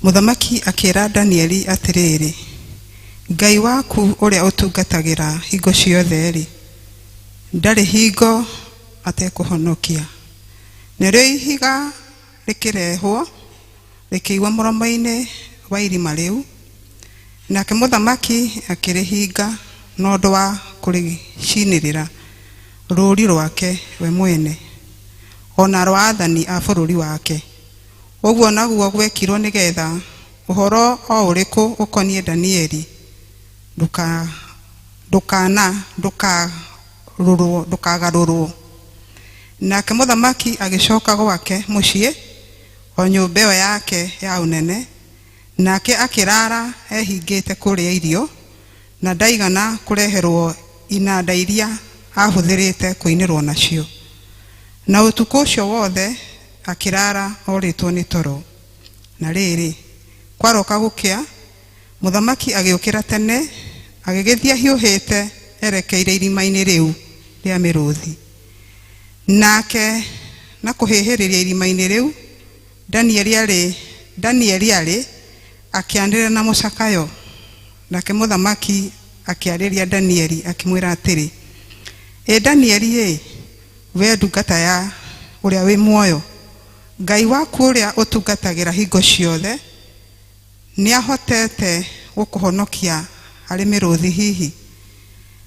mũthamaki akĩra Danieli atĩrĩrĩ, Ngai waku ũrĩa ũtungatagĩra hingo ciothe-rĩ, ndarĩ hingo atekũhonokia. Narĩo ihiga rĩkĩrehwo rĩkĩigwo mũromo-inĩ wa irima rĩu, nake mũthamaki akĩrĩhinga na ũndũ wa kũrĩcinĩrĩra rũũri rwake we mwene, ona rwa athani a bũrũri wake. Ũguo naguo gwekirwo nĩgetha ũhoro o ũrĩkũ ũkoniĩ Danieli ndũkagarũrwo. Nake mũthamaki agĩcoka gwake mũciĩ, o nyũmba ĩyo yake ya ũnene, nake akĩrara ehingĩte kũrĩa irio, na ndaigana kũreherwo inanda iria ahũthĩrĩte kũinĩrwo nacio. Na ũtukũ ũcio wothe akĩrara orĩtwo nĩ toro. Na rĩrĩ, kwaroka gũkĩa, mũthamaki agĩũkĩra tene, agĩgĩthiĩ ahiũhĩte erekeire irima-inĩ rĩu rĩa mĩrũthi. Nake na kũhĩhĩrĩria irima-inĩ rĩu, Danieli arĩ akĩanĩrĩra na mũcakayo. Nake mũthamaki akĩarĩria Danieli akĩmwĩra atĩrĩ, Ĩ Danieli ĩ, we ndungata ya ũrĩa wĩ muoyo, Ngai waku ũrĩa ũtungatagĩra hingo ciothe nĩahotete gũkũhonokia harĩ mĩrũthi hihi?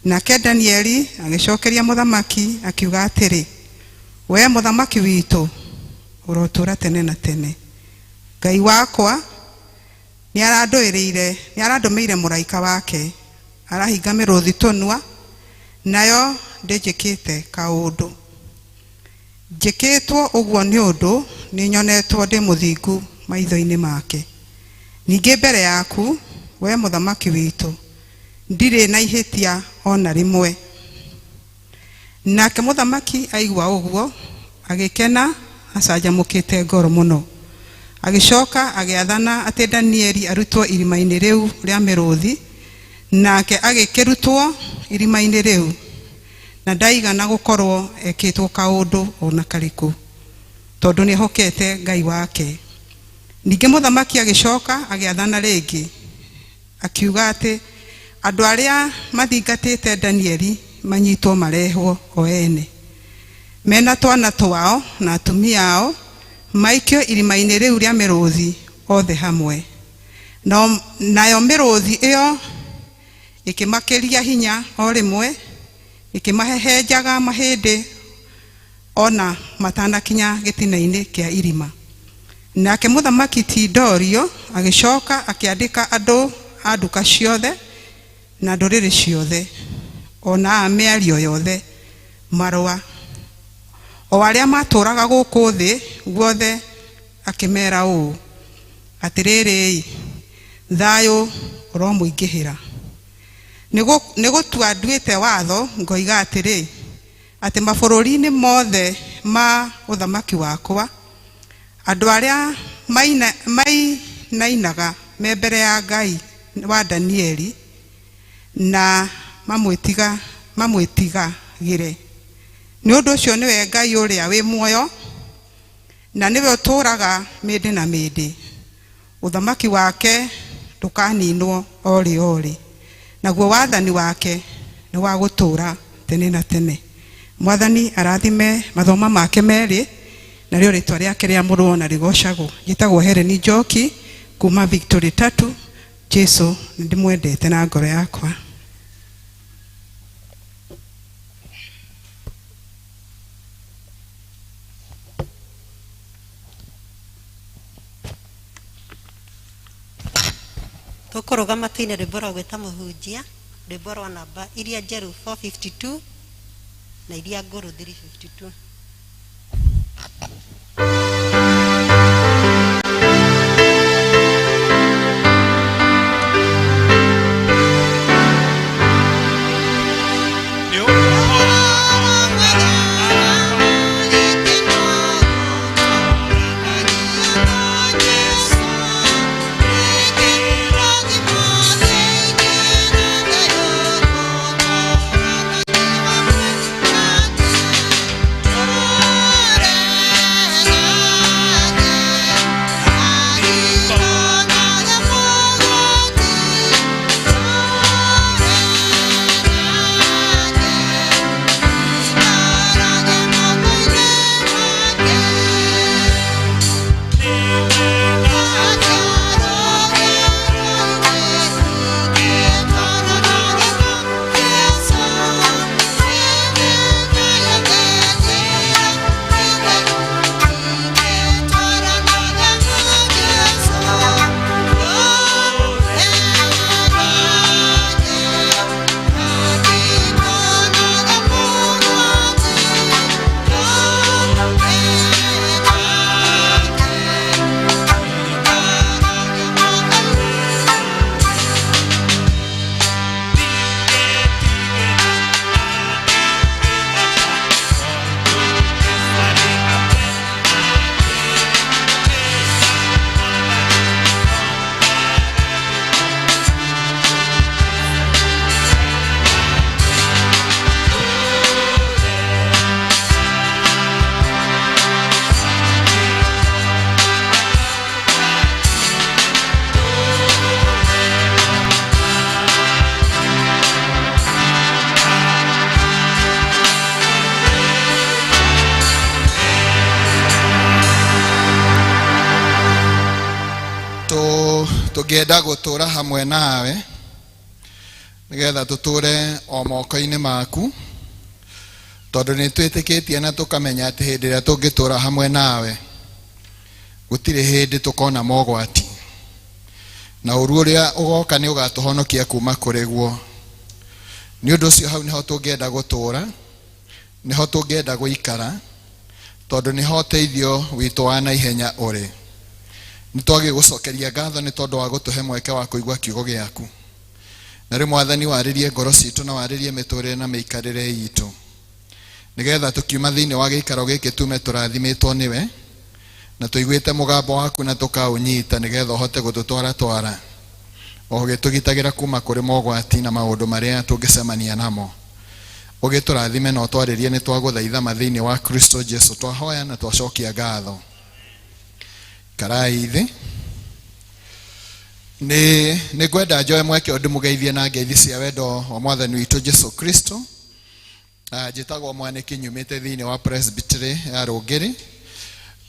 Nake Danieli agĩcokeria mũthamaki akiuga atĩrĩ, We mũthamaki witũ, ũrotũũra tene na tene. Ngai wakwa nĩarandũmĩire mũraika wake, arahinga mĩrũthi tũnua, nayo ndĩnjĩkĩte kaũndũ. Njĩkĩtwo ũguo nĩ ũndũ nĩnyonetwo ndĩ mũthingu maitho-inĩ make. Ningĩ mbere yaku, we mũthamaki witũ, ndirĩ na ihĩtia o na rĩmwe. Nake mũthamaki aigua ũguo, agĩkena acanjamũkĩte ngoro mũno. Agĩcoka agĩathana atĩ Danieli arutwo irima-inĩ rĩu rĩa mĩrũthi, nake agĩkĩrutwo irima-inĩ rĩu, na ndaigana gũkorwo ekĩtwo kaũndũ o na karĩkũ, tondũ nĩehokete Ngai wake. Ningĩ mũthamaki agĩcoka agĩathana rĩngĩ, akiuga atĩ andũ arĩa mathingatĩte Danieli manyitwo marehwo o ene, mena twana twao na atumia ao, maikio irima-inĩ rĩu rĩa mĩrũthi othe hamwe. Nayo mĩrũthi ĩyo ĩkĩmakĩria hinya o rĩmwe, ĩkĩmahehenjaga mahĩndĩ ona matanakinya gĩtina-inĩ kĩa irima. Nake mũthamaki Tidorio agĩcoka akĩandĩka andũ a nduka ciothe na ndũrĩrĩ ciothe, ona a mĩario yothe marũa, o arĩa matũũraga gũkũ thĩ guothe, akĩmeera ũũ, atĩrĩrĩ, thayũ ũromũingĩhĩra. Nĩ gũtua nduĩte watho ngoiga atĩrĩ, atĩ mabũrũri-inĩ mothe ma ũthamaki wakwa, andũ arĩa mainainaga me mbere ya Ngai wa Danieli na mamwĩtigagĩre. Nĩ ũndũ ũcio nĩwe Ngai ũrĩa wĩ muoyo, na nĩwe ũtũũraga mĩndĩ na mĩndĩ, Ũthamaki wake ndũkaninwo o rĩ o rĩ, naguo wathani wake nĩ wa gũtũũra tene na tene. Mwathani arathime mathoma make merĩ, narĩo rĩtwa rĩake rĩamũrwo na rĩgocagwo. Njĩtagwo Helen Njoki kuma Victory Tatu. Jesu nĩ ndĩmwendete na ngoro yakwa. Tũkũrũgama tũine rwĩmbo rwa gwĩta mũhunjia, rwĩmbo rwa namba iria njerũ 452 na iria ngũrũ 352. Tũngĩenda gũtũũra hamwe nawe nĩgetha tũtũũre o moko-inĩ maku, tondũ nĩ twĩtĩkĩtie na tũkamenya atĩ hĩndĩ ĩrĩa tũngĩtũũra hamwe nawe gũtirĩ hĩndĩ tũkona mogwati, na ũru ũrĩa ũgoka nĩ ũgatũhonokia kuma kũrĩ guo. Nĩ ũndũ ũcio hau nĩho tũngĩenda gũtũũra, nĩho tũngĩenda gũikara, tondũ nĩho ũteithio witũ wa naihenya ũrĩ. Nĩ twagĩgũcokeria ngatho nĩ tondũ wa gũtũhe mweke wa kũigua kiugo gĩaku. Na rĩu Mwathani warĩrie ngoro citũ na warĩrie mĩtũrĩre na mĩikarĩre itũ, nĩgetha tũkiuma thĩinĩ wa gĩikaro gĩkĩ tume tũrathimĩtwo nĩwe, na tũiguĩte mũgambo waku na tũkaũnyita, nĩgetha ũhote gũtũtwara twara o ũgĩtũgitagĩra kuma kũrĩ mogwati na maũndũ marĩa tũngĩcemania namo. Ũgĩtũrathime na ũtwarĩrie, nĩ twagũthaitha thĩinĩ wa Kristo Jesu twahoya na twacokia ngatho. Karai thĩ. Nĩ ngwenda njoe mweke ũndũ mũgeithie na ngeithi cia wendo wa Mwathani witũ Jesu Kristo. Njĩtagwo Mwanĩki, nyumĩte thĩinĩ wa Presbytery ya Rũngĩrĩ,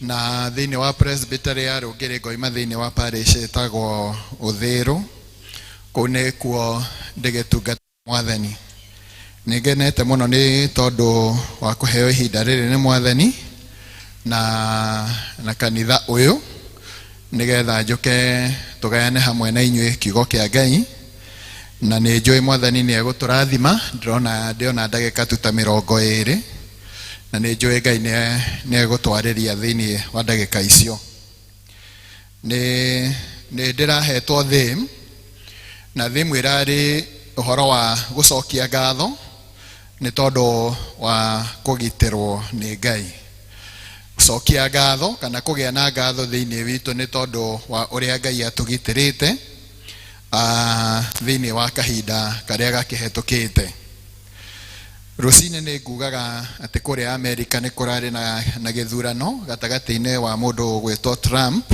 na thĩinĩ wa Presbytery ya Rũngĩrĩ ngoima thĩinĩ wa parish ĩtagwo Ũthĩrũ. Kũu nĩkuo ndĩgĩtungata Mwathani. Nĩ ngenete mũno nĩ tondũ wa kũheo ihinda rĩrĩ nĩ Mwathani na kanitha ũyũ, nĩgetha njũke tũgayane hamwe na inyuĩ kiugo kĩa Ngai. Na nĩ njũĩ Mwathani nĩ egũtũrathima. Ndĩrona ndĩona ndagĩka tu ta 20, na nĩ njũĩ Ngai nĩ egũtwarĩria thĩinĩ wa ndagĩka icio. Nĩ ndĩrahetwo theme, na theme ĩrarĩ ũhoro wa gũcokia ngatho nĩ tondũ wa kũgitĩrwo nĩ Ngai. Gũcokia ngatho kana kũgĩa na ngatho thĩinĩ witũ nĩ tondũ wa ũrĩa Ngai atũgitĩrĩte thĩinĩ wa kahinda karĩa gakĩhetũkĩte. Rũcinĩ nĩ ngugaga atĩ kũrĩa Amerika nĩ kũrarĩ na gĩthurano gatagatĩ-inĩ wa mũndũ ũgwĩtwo Trump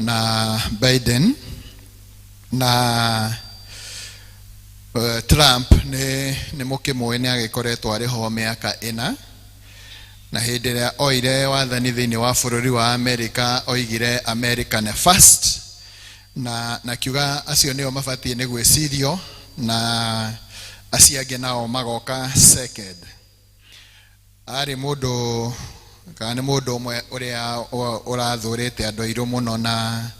na Biden na Trump nĩ nĩ mũkĩmũĩ nĩ agĩkoretwo arĩ ho mĩaka ĩna na hĩndĩ ĩrĩa oire wathani thĩinĩ wa bũrũri wa Amerika oigire America nĩ first na na kiuga acio nĩo mabatiĩ nĩ gwĩcirio na acio angĩ nao magoka second. Arĩ mũndũ kana nĩ mũndũ ũmwe ũrĩa ũrathũrĩte andũ airũ mũno na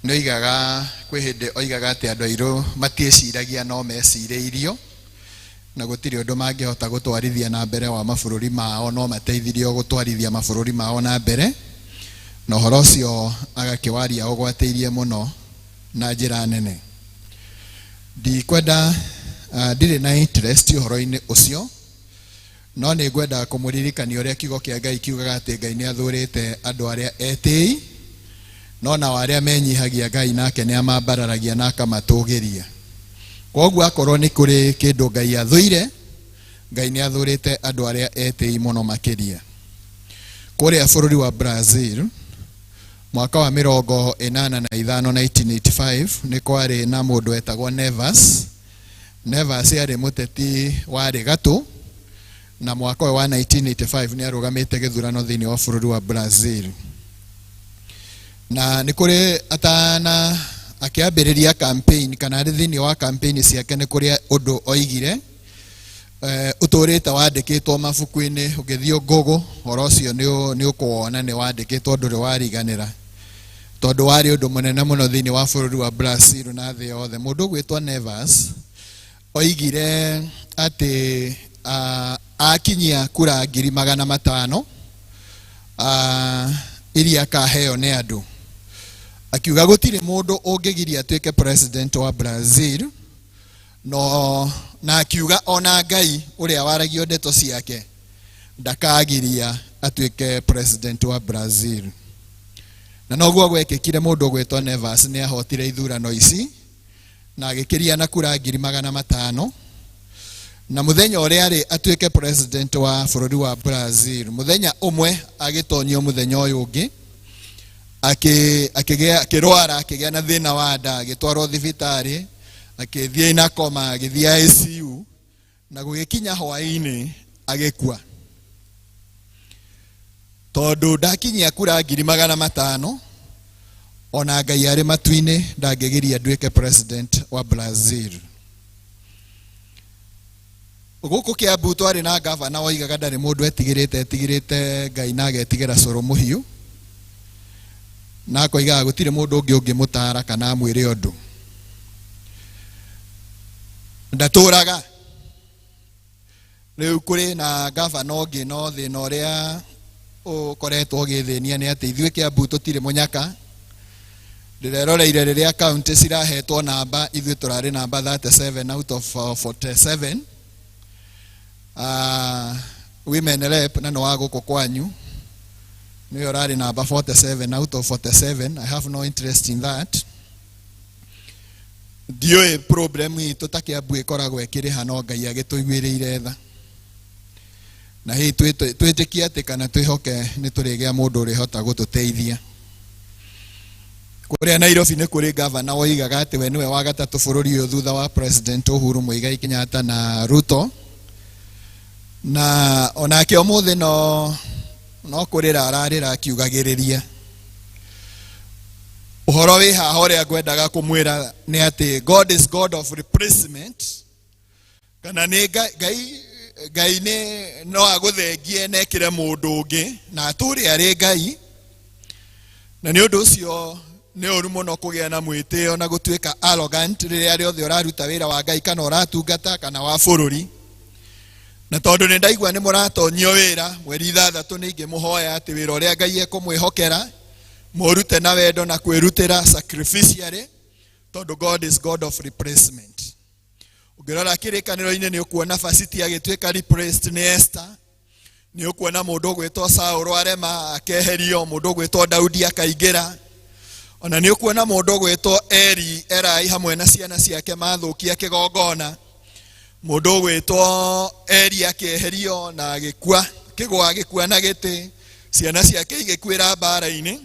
nĩ oigaga kwĩ hĩndĩ oigaga atĩ andũ airũ matiĩciragia no mecirĩirio na gũtirĩ ũndũ mangĩhota gũtwarithia na mbere wa mabũrũri mao no mateithirio gũtwarithia mabũrũri mao na mbere na ũhoro ũcio agakĩwaria ũgwatĩirie mũno na njĩra nene. Ndikwenda ndirĩ na interest ũhoro-inĩ ũcio no nĩ ngwenda kũmũririkania ũrĩa kiugo kĩa Ngai kiugaga atĩ Ngai nĩ athũrĩte andũ arĩa etĩi no nao arĩa menyihagia Ngai nake nĩ amambararagia na akamatũgĩria. Kwoguo akorwo nĩ kũrĩ kĩndũ Ngai athũire, Ngai nĩ athũrĩte andũ arĩa etĩi mũno makĩria. Kũrĩa bũrũri wa Brazil mwaka wa 85 1985 nĩ kwarĩ na mũndũ wetagwo Nevas. Nevas arĩ mũteti warĩ gatũ na mwaka ũyũ wa 1985 nĩ arũgamĩte gĩthurano thĩinĩ wa bũrũri wa Brazil. Na nĩ kũrĩ atana akĩambĩrĩria campaign kana arĩ thĩinĩ wa campaign ciake nĩ kũrĩ ũndũ oigire ũtũrĩte wandĩkĩtwo mabuku-inĩ ũngĩthiĩ Google ũhoro ũcio nĩ ũkũwona nĩ wandĩkĩtwo ndũrĩ wariganĩra tondũ warĩ ũndũ mũnene mũno thĩinĩ wa bũrũri wa Brazil na thĩ yothe. Mũndũ ũgwĩtwo Nevas oigire atĩ akinyia kura 500,000 iria akaheo nĩ andũ akiuga gũtirĩ mũndũ ũngĩgiria atuĩke president wa Brazil no na akiuga ona Ngai ũrĩa waragio ndeto ciake ndakagiria atuĩke president wa Brazil. Na noguo gwekĩkire mũndũ ũgwĩtwo Nevas nĩ ahotire ithurano ici na agĩkĩria na kura 500,000 na mũthenya ũrĩa arĩ atuĩke president wa bũrũri wa Brazil mũthenya ũmwe agĩtonyio mũthenya ũyũ ũngĩ akĩrwara akĩgĩa na thĩna wa nda agĩtwarwo thibitarĩ akĩthiĩ na koma agĩthiĩ ICU na gũgĩkinya hwaĩ-inĩ agĩkua tondũ ndakinyia kura 500,000 ona Ngai arĩ matu-inĩ ndangĩgiria nduĩke president wa Brazil. Gũkũ Kiambu twarĩ na gavana woigaga ndarĩ mũndũ etigĩrĩte etigĩrĩte Ngai na agetigĩra cũrũ mũhiũ na akoigaga gũtirĩ mũndũ ũngĩ ũngĩmũtara kana amwĩre ũndũ. Ndatũraga. Rĩu kũrĩ na gavana ũngĩ no thĩna ũrĩa ũkoretwo ũgĩthĩnia nĩ atĩ ithuĩ Kiambu tũtirĩ mũnyaka. Ndĩreroreire rĩrĩa county cirahetwo namba ithuĩ tũrarĩ namba 37 out of 47. Women rep na nĩ wa gũkũ kwanyu nĩwe ũrarĩ namba 47 out of 47. I have no interest in that. Ndiũĩ problem itũ ta Kiambu ĩkoragwo ĩkĩrĩha no Ngai agĩtũiguĩrĩire tha na hihi twĩtĩkie atĩ kana twĩhoke nĩ tũrĩgĩa mũndũ ũrĩhota gũtũteithia. Kũrĩa Nairobi nĩ kũrĩ gavana woigaga atĩ we nĩwe wa gatatũ bũrũri ũyũ thutha wa President Uhuru Muigai Kenyatta na Ruto na onake ũmũthĩ no kũrĩra ararĩra akiugagĩrĩria. Ũhoro wĩ haha ũrĩa ngwendaga kũmwĩra nĩ atĩ God is God of replacement kana nĩ Ngai Ngai nĩ no agũthengie na ekĩre mũndũ ũngĩ na atũre arĩ Ngai na nĩ ũndũ ũcio nĩ ũru mũno kũgĩa na mwĩtĩo na gũtuĩka arrogant rĩrĩa rĩothe ũraruta wĩra wa Ngai kana ũratungata kana wa bũrũri. Na tondũ nĩ ndaigua nĩ mũratonyio wĩra mweri 6 nĩ ingĩmũhoya atĩ wĩra ũrĩa Ngai ekũmwĩhokera mũrute na wendo na kwĩrutĩra sacrificially tondũ God is God of replacement. Ũngĩrora kĩrĩkanĩro-inĩ nĩ ũkuona Vashti agĩtuĩka replaced nĩ Esther, nĩ ũkuona mũndũ ũgwĩtwo Saũlũ arema akeherio, mũndũ ũgwĩtwo Daudi akaingĩra, ona nĩ ũkuona mũndũ ũgwĩtwo Eli Erai hamwe na ciana ciake mathũkia kĩgongona, mũndũ ũgwĩtwo Eli akĩeherio na agĩkua, kĩgwa agĩkua na gĩtĩ, ciana ciake igĩkuĩra mbara-inĩ.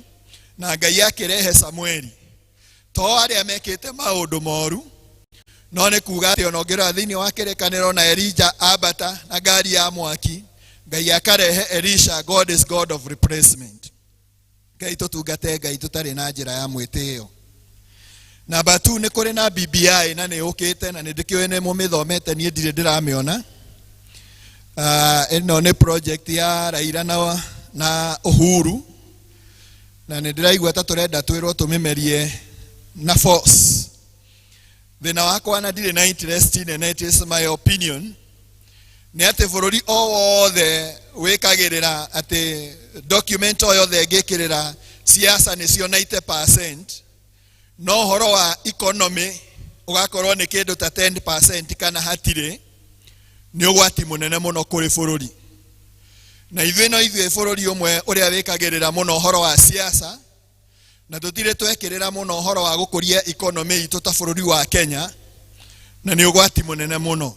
Na Ngai akĩrehe Samueli. To arĩa mekĩte maũndũ moru, no nĩ kuga atĩ ona ũngĩrora thĩinĩ wa kĩrĩkanĩro na Elija ambata na ngari ya mwaki, Ngai akarehe Elisha. God is God of replacement. Ngai tũtungate Ngai tũtarĩ na njĩra ya mwĩtĩo. Namba 2, nĩ kũrĩ na BBI na nĩ yũkĩte, na nĩ ndĩkĩũĩ nĩ mũmĩthomete, niĩ ndirĩ ndĩramĩona. Ĩno nĩ project ya Raila na Uhuru, na nĩ ndĩraigua ta tũrenda twĩrwo tũmĩmerie na force. Thĩna wakwa, na ndirĩ na interest nene, it is my opinion, nĩ atĩ bũrũri o wothe wĩkagĩrĩra atĩ document o yothe ĩngĩkĩrĩra siasa nĩcio 90%, no ũhoro wa economy ũgakorwo nĩ kĩndũ ta 10% kana hatirĩ, nĩ ũgwati mũnene mũno kũrĩ bũrũri. Na ithuĩ no ithuĩ bũrũri ũmwe ũrĩa wĩkagĩrĩra mũno ũhoro wa siasa, na tũtirĩ twekĩrĩra mũno ũhoro wa gũkũria economy itũ ta bũrũri wa Kenya, na nĩ ũgwati mũnene mũno.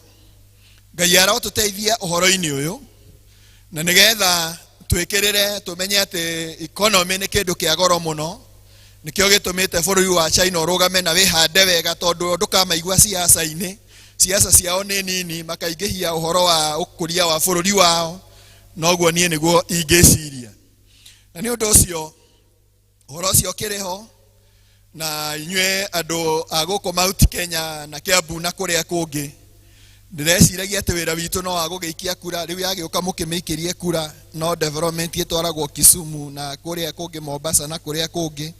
Ngai arotũteithia ũhoro-inĩ ũyũ, na nĩgetha twĩkĩrĩre tũmenye atĩ economy nĩ kĩndũ kĩa goro mũno. Nĩkĩo gĩtũmĩte bũrũri wa China ũrũgame na wĩhande wega, tondũ ndũkamaigua siasa-inĩ. Siasa ciao nĩ nini, makaingĩhia ũhoro wa ũkũria wa bũrũri wao. Noguo niĩ nĩguo ingĩciria, na nĩ ũndũ ũcio ũhoro ũcio ũkĩrĩ ho. Na inyuĩ andũ a gũkũ Mount Kenya na Kiambu na kũrĩa kũngĩ, ndĩreciragia atĩ wĩra witũ no wa gũgĩikia kura. Rĩu yagĩũka, mũkĩmĩikĩrie kura, no development ĩtwaragwo Kisumu na kũrĩa kũngĩ, Mombasa na kũrĩa kũngĩ,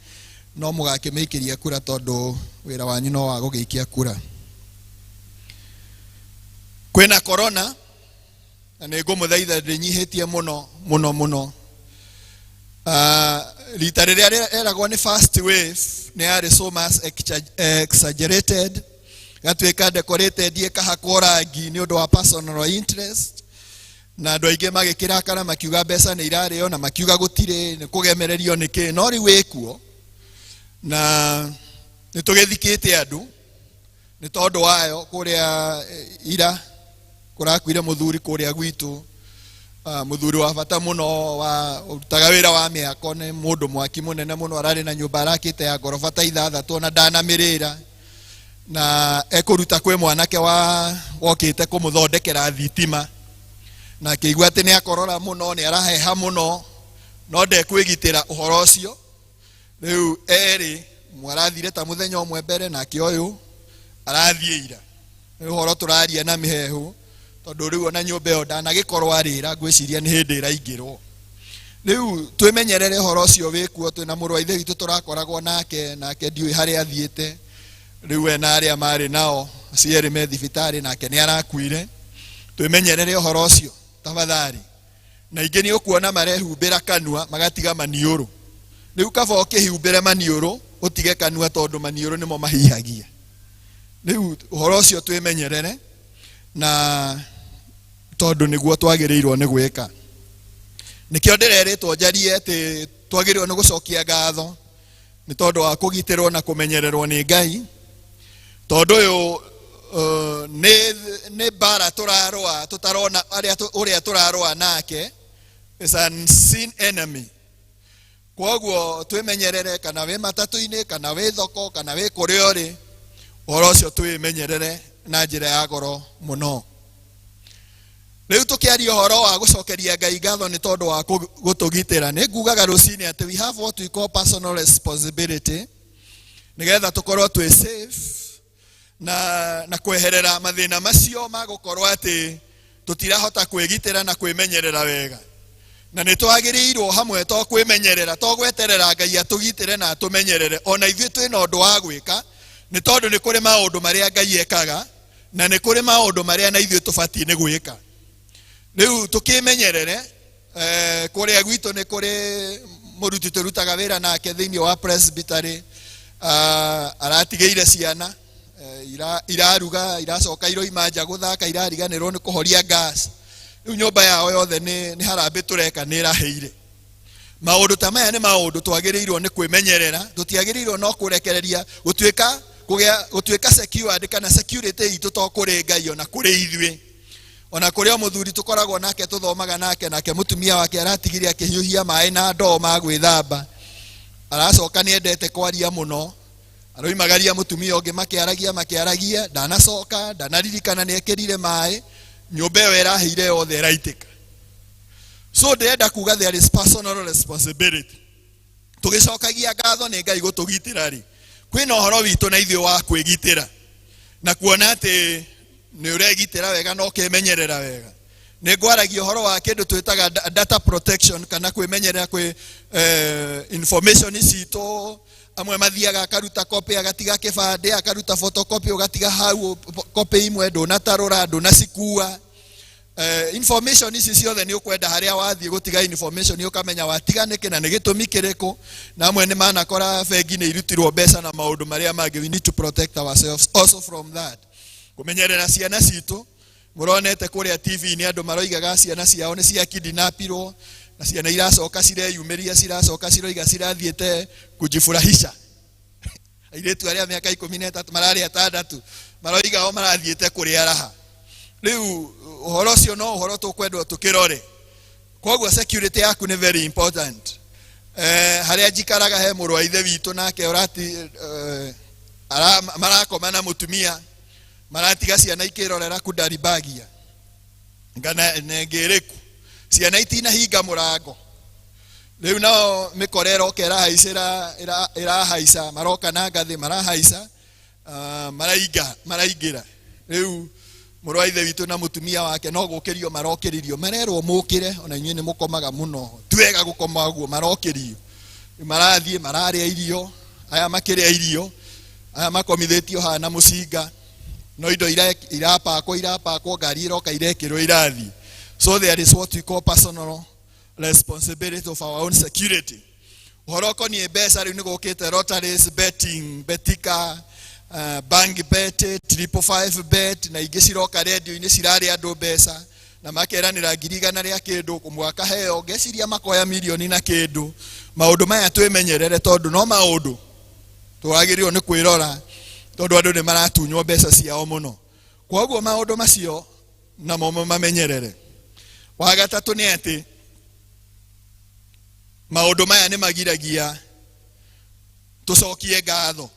no mũgakĩmĩikĩria kura, tondũ wĩra wanyu no wa gũgĩikia kura. Kwĩna corona, na nĩ ngũmũthaitha ndĩnyihĩtie mũno mũno mũno. Rita rĩrĩa rĩeragwo nĩ first wave nĩ yarĩ so much exaggerated, gatuĩka decorated, ĩkahakwo rangi nĩ ũndũ wa personal interest, na andũ aingĩ magĩkĩrakara, makiuga mbeca nĩ irarĩo, na makiuga gũtirĩ, nĩ kũgemererio nĩ kĩ. No rĩu ĩkuo, na nĩ tũgĩthikĩte andũ nĩ tondũ wayo. Kũrĩa ira kũrakuire mũthuri kũrĩa gwitũ, mũthuri wa bata mũno, wa ũrutaga wĩra wa mĩako, nĩ mũndũ mwaki mũnene mũno, ararĩ na nyũmba arakĩte ya ngoroba ta 6, ona ndanamĩrĩra, na ekũruta kwĩ mwanake wa wokĩte kũmũthondekera thitima, na akĩigua atĩ nĩ akorora mũno, nĩ araheha mũno, no ndekwĩgitĩra ũhoro ũcio. Rĩu erĩ mwarathire ta mũthenya ũmwe mbere, nake ũyũ arathiĩ ira. Nĩ ũhoro tũraria na mĩhehu, tondũ rĩu ona nyũmba ĩyo ndanagĩkorwo arĩra, ngwĩciria nĩ hĩndĩ ĩraingĩrwo. Rĩu twĩmenyerere ũhoro ũcio wĩkuo. Twĩna mũrũ wa ithe witũ tũrakoragwo nake, nake ndiũĩ harĩa athiĩte rĩu. We na arĩa marĩ nao acio erĩ me thibitarĩ, nake nĩ arakuire. Twĩmenyerere ũhoro ũcio tafadhali. Na ingĩ nĩ ũkuona marehumbĩra kanua, magatiga maniũrũ. Rĩu kaba ũkĩhumbĩre maniũrũ, ũtige kanua, tondũ maniũrũ nĩmo mahihagia. Rĩu ũhoro ũcio twĩmenyerere, na tondũ nĩguo twagĩrĩirwo nĩ gwĩka. Nĩkĩo ndĩrerĩtwo njarie atĩ twagĩrĩirwo nĩ gũcokia ngatho nĩ tondũ wa kũgitĩrwo na kũmenyererwo nĩ Ngai, tondũ ũyũ nĩ mbara tũrarũa tũtarona arĩa ũrĩa tũrarũa nake is an unseen enemy. Koguo twĩmenyerere, kana wĩ matatũ-inĩ, kana wĩ thoko, kana wĩ kũrĩa ũrĩ, ũhoro ũcio twĩmenyerere na njĩra ya goro mũno. Rĩu tũkĩaria ũhoro wa gũcokeria Ngai ngatho nĩ tondũ wa gũtũgitĩra, nĩ ngugaga rũcinĩ atĩ we have what we call personal responsibility, nĩgetha tũkorwo twĩ safe na kweherera mathĩna macio ma gũkorwo atĩ tũtirahota kwĩgitĩra na kwĩmenyerera wega. Na nĩ twagĩrĩirwo hamwe to kwĩmenyerera, to gweterera Ngai atũgitĩre na atũmenyerere, ona ithuĩ twĩna ũndũ wa gwĩka, nĩ tondũ nĩ kũrĩ maũndũ marĩa Ngai ekaga, na nĩ kũrĩ maũndũ marĩa na ithuĩ tũbatiĩ nĩ gwĩka. Rĩu tũkĩmenyerere. Kũrĩa gwitũ nĩ kũrĩ mũruti tũrutaga wĩra nake thĩinĩ wa presbytery, aratigĩire ciana iraruga, iracoka iroima nja gũthaka, irariganĩrwo nĩ kũhoria gas. Rĩu nyũmba yao yothe nĩ harambĩ tũreka, nĩ ĩrahĩire. Maũndũ ta maya nĩ maũndũ twagĩrĩirwo nĩ kwĩmenyerera. Tũtiagĩrĩirwo no kũrekereria gũtuĩka kũgĩa gũtuĩka secured kana security itũ to kũrĩ Ngai, ona kũrĩ ithuĩ. Ona kũrĩ o mũthuri tũkoragwo nake, tũthomaga nake, nake mũtumia wake aratigire akĩhiũhia maĩ na ndoo ma gwĩthamba. Aracoka nĩ endete kwaria mũno, aroimagaria mũtumia ũngĩ makĩaragia makĩaragia, ndanacoka ndanaririkana nĩ ekĩrire maĩ, nyũmba ĩyo ĩrahĩire yothe ĩraitĩka. So ndĩrenda kuga there is personal responsibility. Tũgĩcokagia ngatho nĩ Ngai gũtũgitĩra rĩ, kwĩna ũhoro witũ na ithuĩ wa kwĩgitĩra na kuona atĩ nĩ ũregitĩra wega na ũkemenyerera wega. Nĩ ngwaragia ũhoro wa kĩndũ twĩtaga data protection, kana kwĩmenyerera kwĩ information citũ. Amwe mathiaga akaruta copy agatiga kĩbandĩ, akaruta photocopy ũgatiga hau copy imwe ndũnatarũra ndũnacikua. Information ici ciothe nĩ ũkwenda harĩa wathiĩ gũtiga information ũkamenya watiga nĩkĩ na nĩ gĩtũmi kĩrĩkũ. Na amwe nĩ manakora bengi nĩ irutirwo mbeca na maũndũ marĩa mangĩ. We need to protect ourselves also from that. Kũmenyerera ciana citũ, mũronete kũrĩa TV nĩ andũ maroigaga ciana ciao nĩ cia kidnapirwo, na ciana iracoka cireyumĩria, ciracoka ciroiga cirathiĩte kujifurahisha. Airĩtu arĩa mĩaka 13 mararĩ 6 maroiga o marathiĩte kũrĩa raha. Rĩu ũhoro ũcio no ũhoro tũkwendwo tũkĩrore. Koguo security yaku nĩ very important. Harĩa njikaraga he mũrũ wa ithe witũ nake ũrati, marakoma na mũtumia, maratiga ciana ikĩrorera kundaribagia ngana nengĩrĩku, ciana itinahinga mũrango. Rĩu nao mĩkora ĩroka ĩrahaicĩra, ĩrahaica, maroka na ngathĩ marahaica, maraingĩra. Rĩu mũrũ wa ithe witũ na mũtumia wake no gũkĩrio marokĩririo, marerwo mũkĩre, ona inyuĩ nĩ mũkomaga mũno, ti wega gũkoma ũguo, marokĩrio. Rĩu marathiĩ mararĩa irio, aya makĩrĩa irio, aya makomithĩtio haha na mũcinga, no indo irapakwo, irapakwo, ngari iroka irekĩrwo irathiĩ. So there is what we call personal responsibility of our own security. Ũhoro ũkoniĩ mbeca rĩu nĩ gũkĩte lotteries, betting, betika, bank bet, 555 bet, na ingĩ ciroka redio-inĩ cirarĩa andũ mbeca na makeranĩra ngiri igana rĩa kĩndũ mwaka heo, ngeciria makoya mirioni na kĩndũ. Maũndũ maya twĩmenyerere tondũ no maũndũ twagĩrĩirwo nĩ kwĩrora, tondũ andũ nĩ maratunywo mbeca ciao mũno. Koguo maũndũ macio namo mamenyerere. Wa gatatũ nĩ atĩ maũndũ maya nĩ magiragia tũcokie ngatho.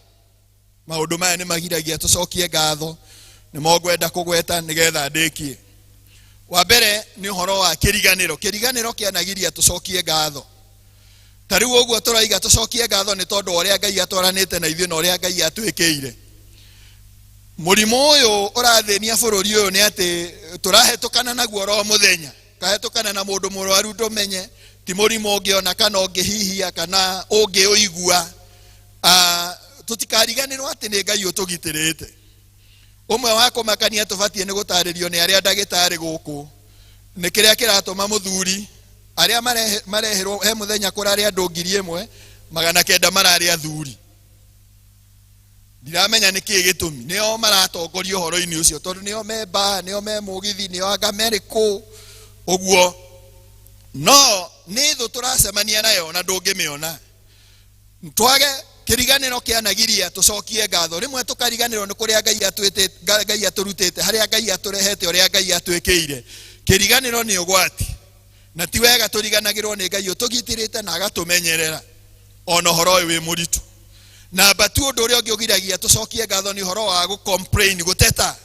Maũndũ maya nĩ magiragia tũcokie ngatho, nĩmo ngwenda kũgweta nĩgetha ndĩkie. Wa mbere nĩ ũhoro wa kĩriganĩro. Kĩriganĩro kĩanagiria tũcokie ngatho. Ta rĩu ũguo tũraiga tũcokie ngatho nĩ tondũ wa ũrĩa Ngai atwaranĩte na ithuĩ na ũrĩa Ngai atwĩkĩire. Mũrimũ ũyũ ũrathĩnia bũrũri ũyũ nĩ atĩ tũrahetũkana naguo oro mũthenya. Kahetũkana na mũndũ mũrwaru ndũmenye ti mũrimũ ũngĩona kana ũngĩhihia kana ũngĩũigua. Tũtikariganĩrwo atĩ nĩ Ngai ũtũgitĩrĩte. Ũmwe wa kũmakania tũbatiĩ nĩ gũtarĩrio nĩ arĩa ndagĩtarĩ gũkũ nĩ kĩrĩa kĩratũma mũthuri arĩa mareherwo he mũthenya kũrarĩ andũ 1900 mararĩ athuri. Ndiramenya nĩ kĩĩ gĩtũmi, nĩo maratongoria ũhoro-inĩ ũcio tondũ nĩo me mbaa, nĩo me mũgithi, nĩo anga merĩ kũ ũguo. No nĩ thũ tũracemania nayo na ndũngĩmĩona. Twage kĩriganĩro kĩanagiria tũcokie ngatho. Rĩmwe tũkariganĩrwo nĩ kũrĩa Ngai atwĩtĩte, Ngai atũrutĩte, harĩa Ngai atũrehete, ũrĩa Ngai atwĩkĩire. Kĩriganĩro nĩ ũgwati, na ti wega tũriganagĩrwo nĩ Ngai ũtũgitĩrĩte na agatũmenyerera ona ũhoro ũyũ wĩ mũritũ. Namba tu ũndũ ũrĩa ũngĩ ũgiragia tũcokie ngatho nĩ ũhoro wa gũ-complain, gũteta.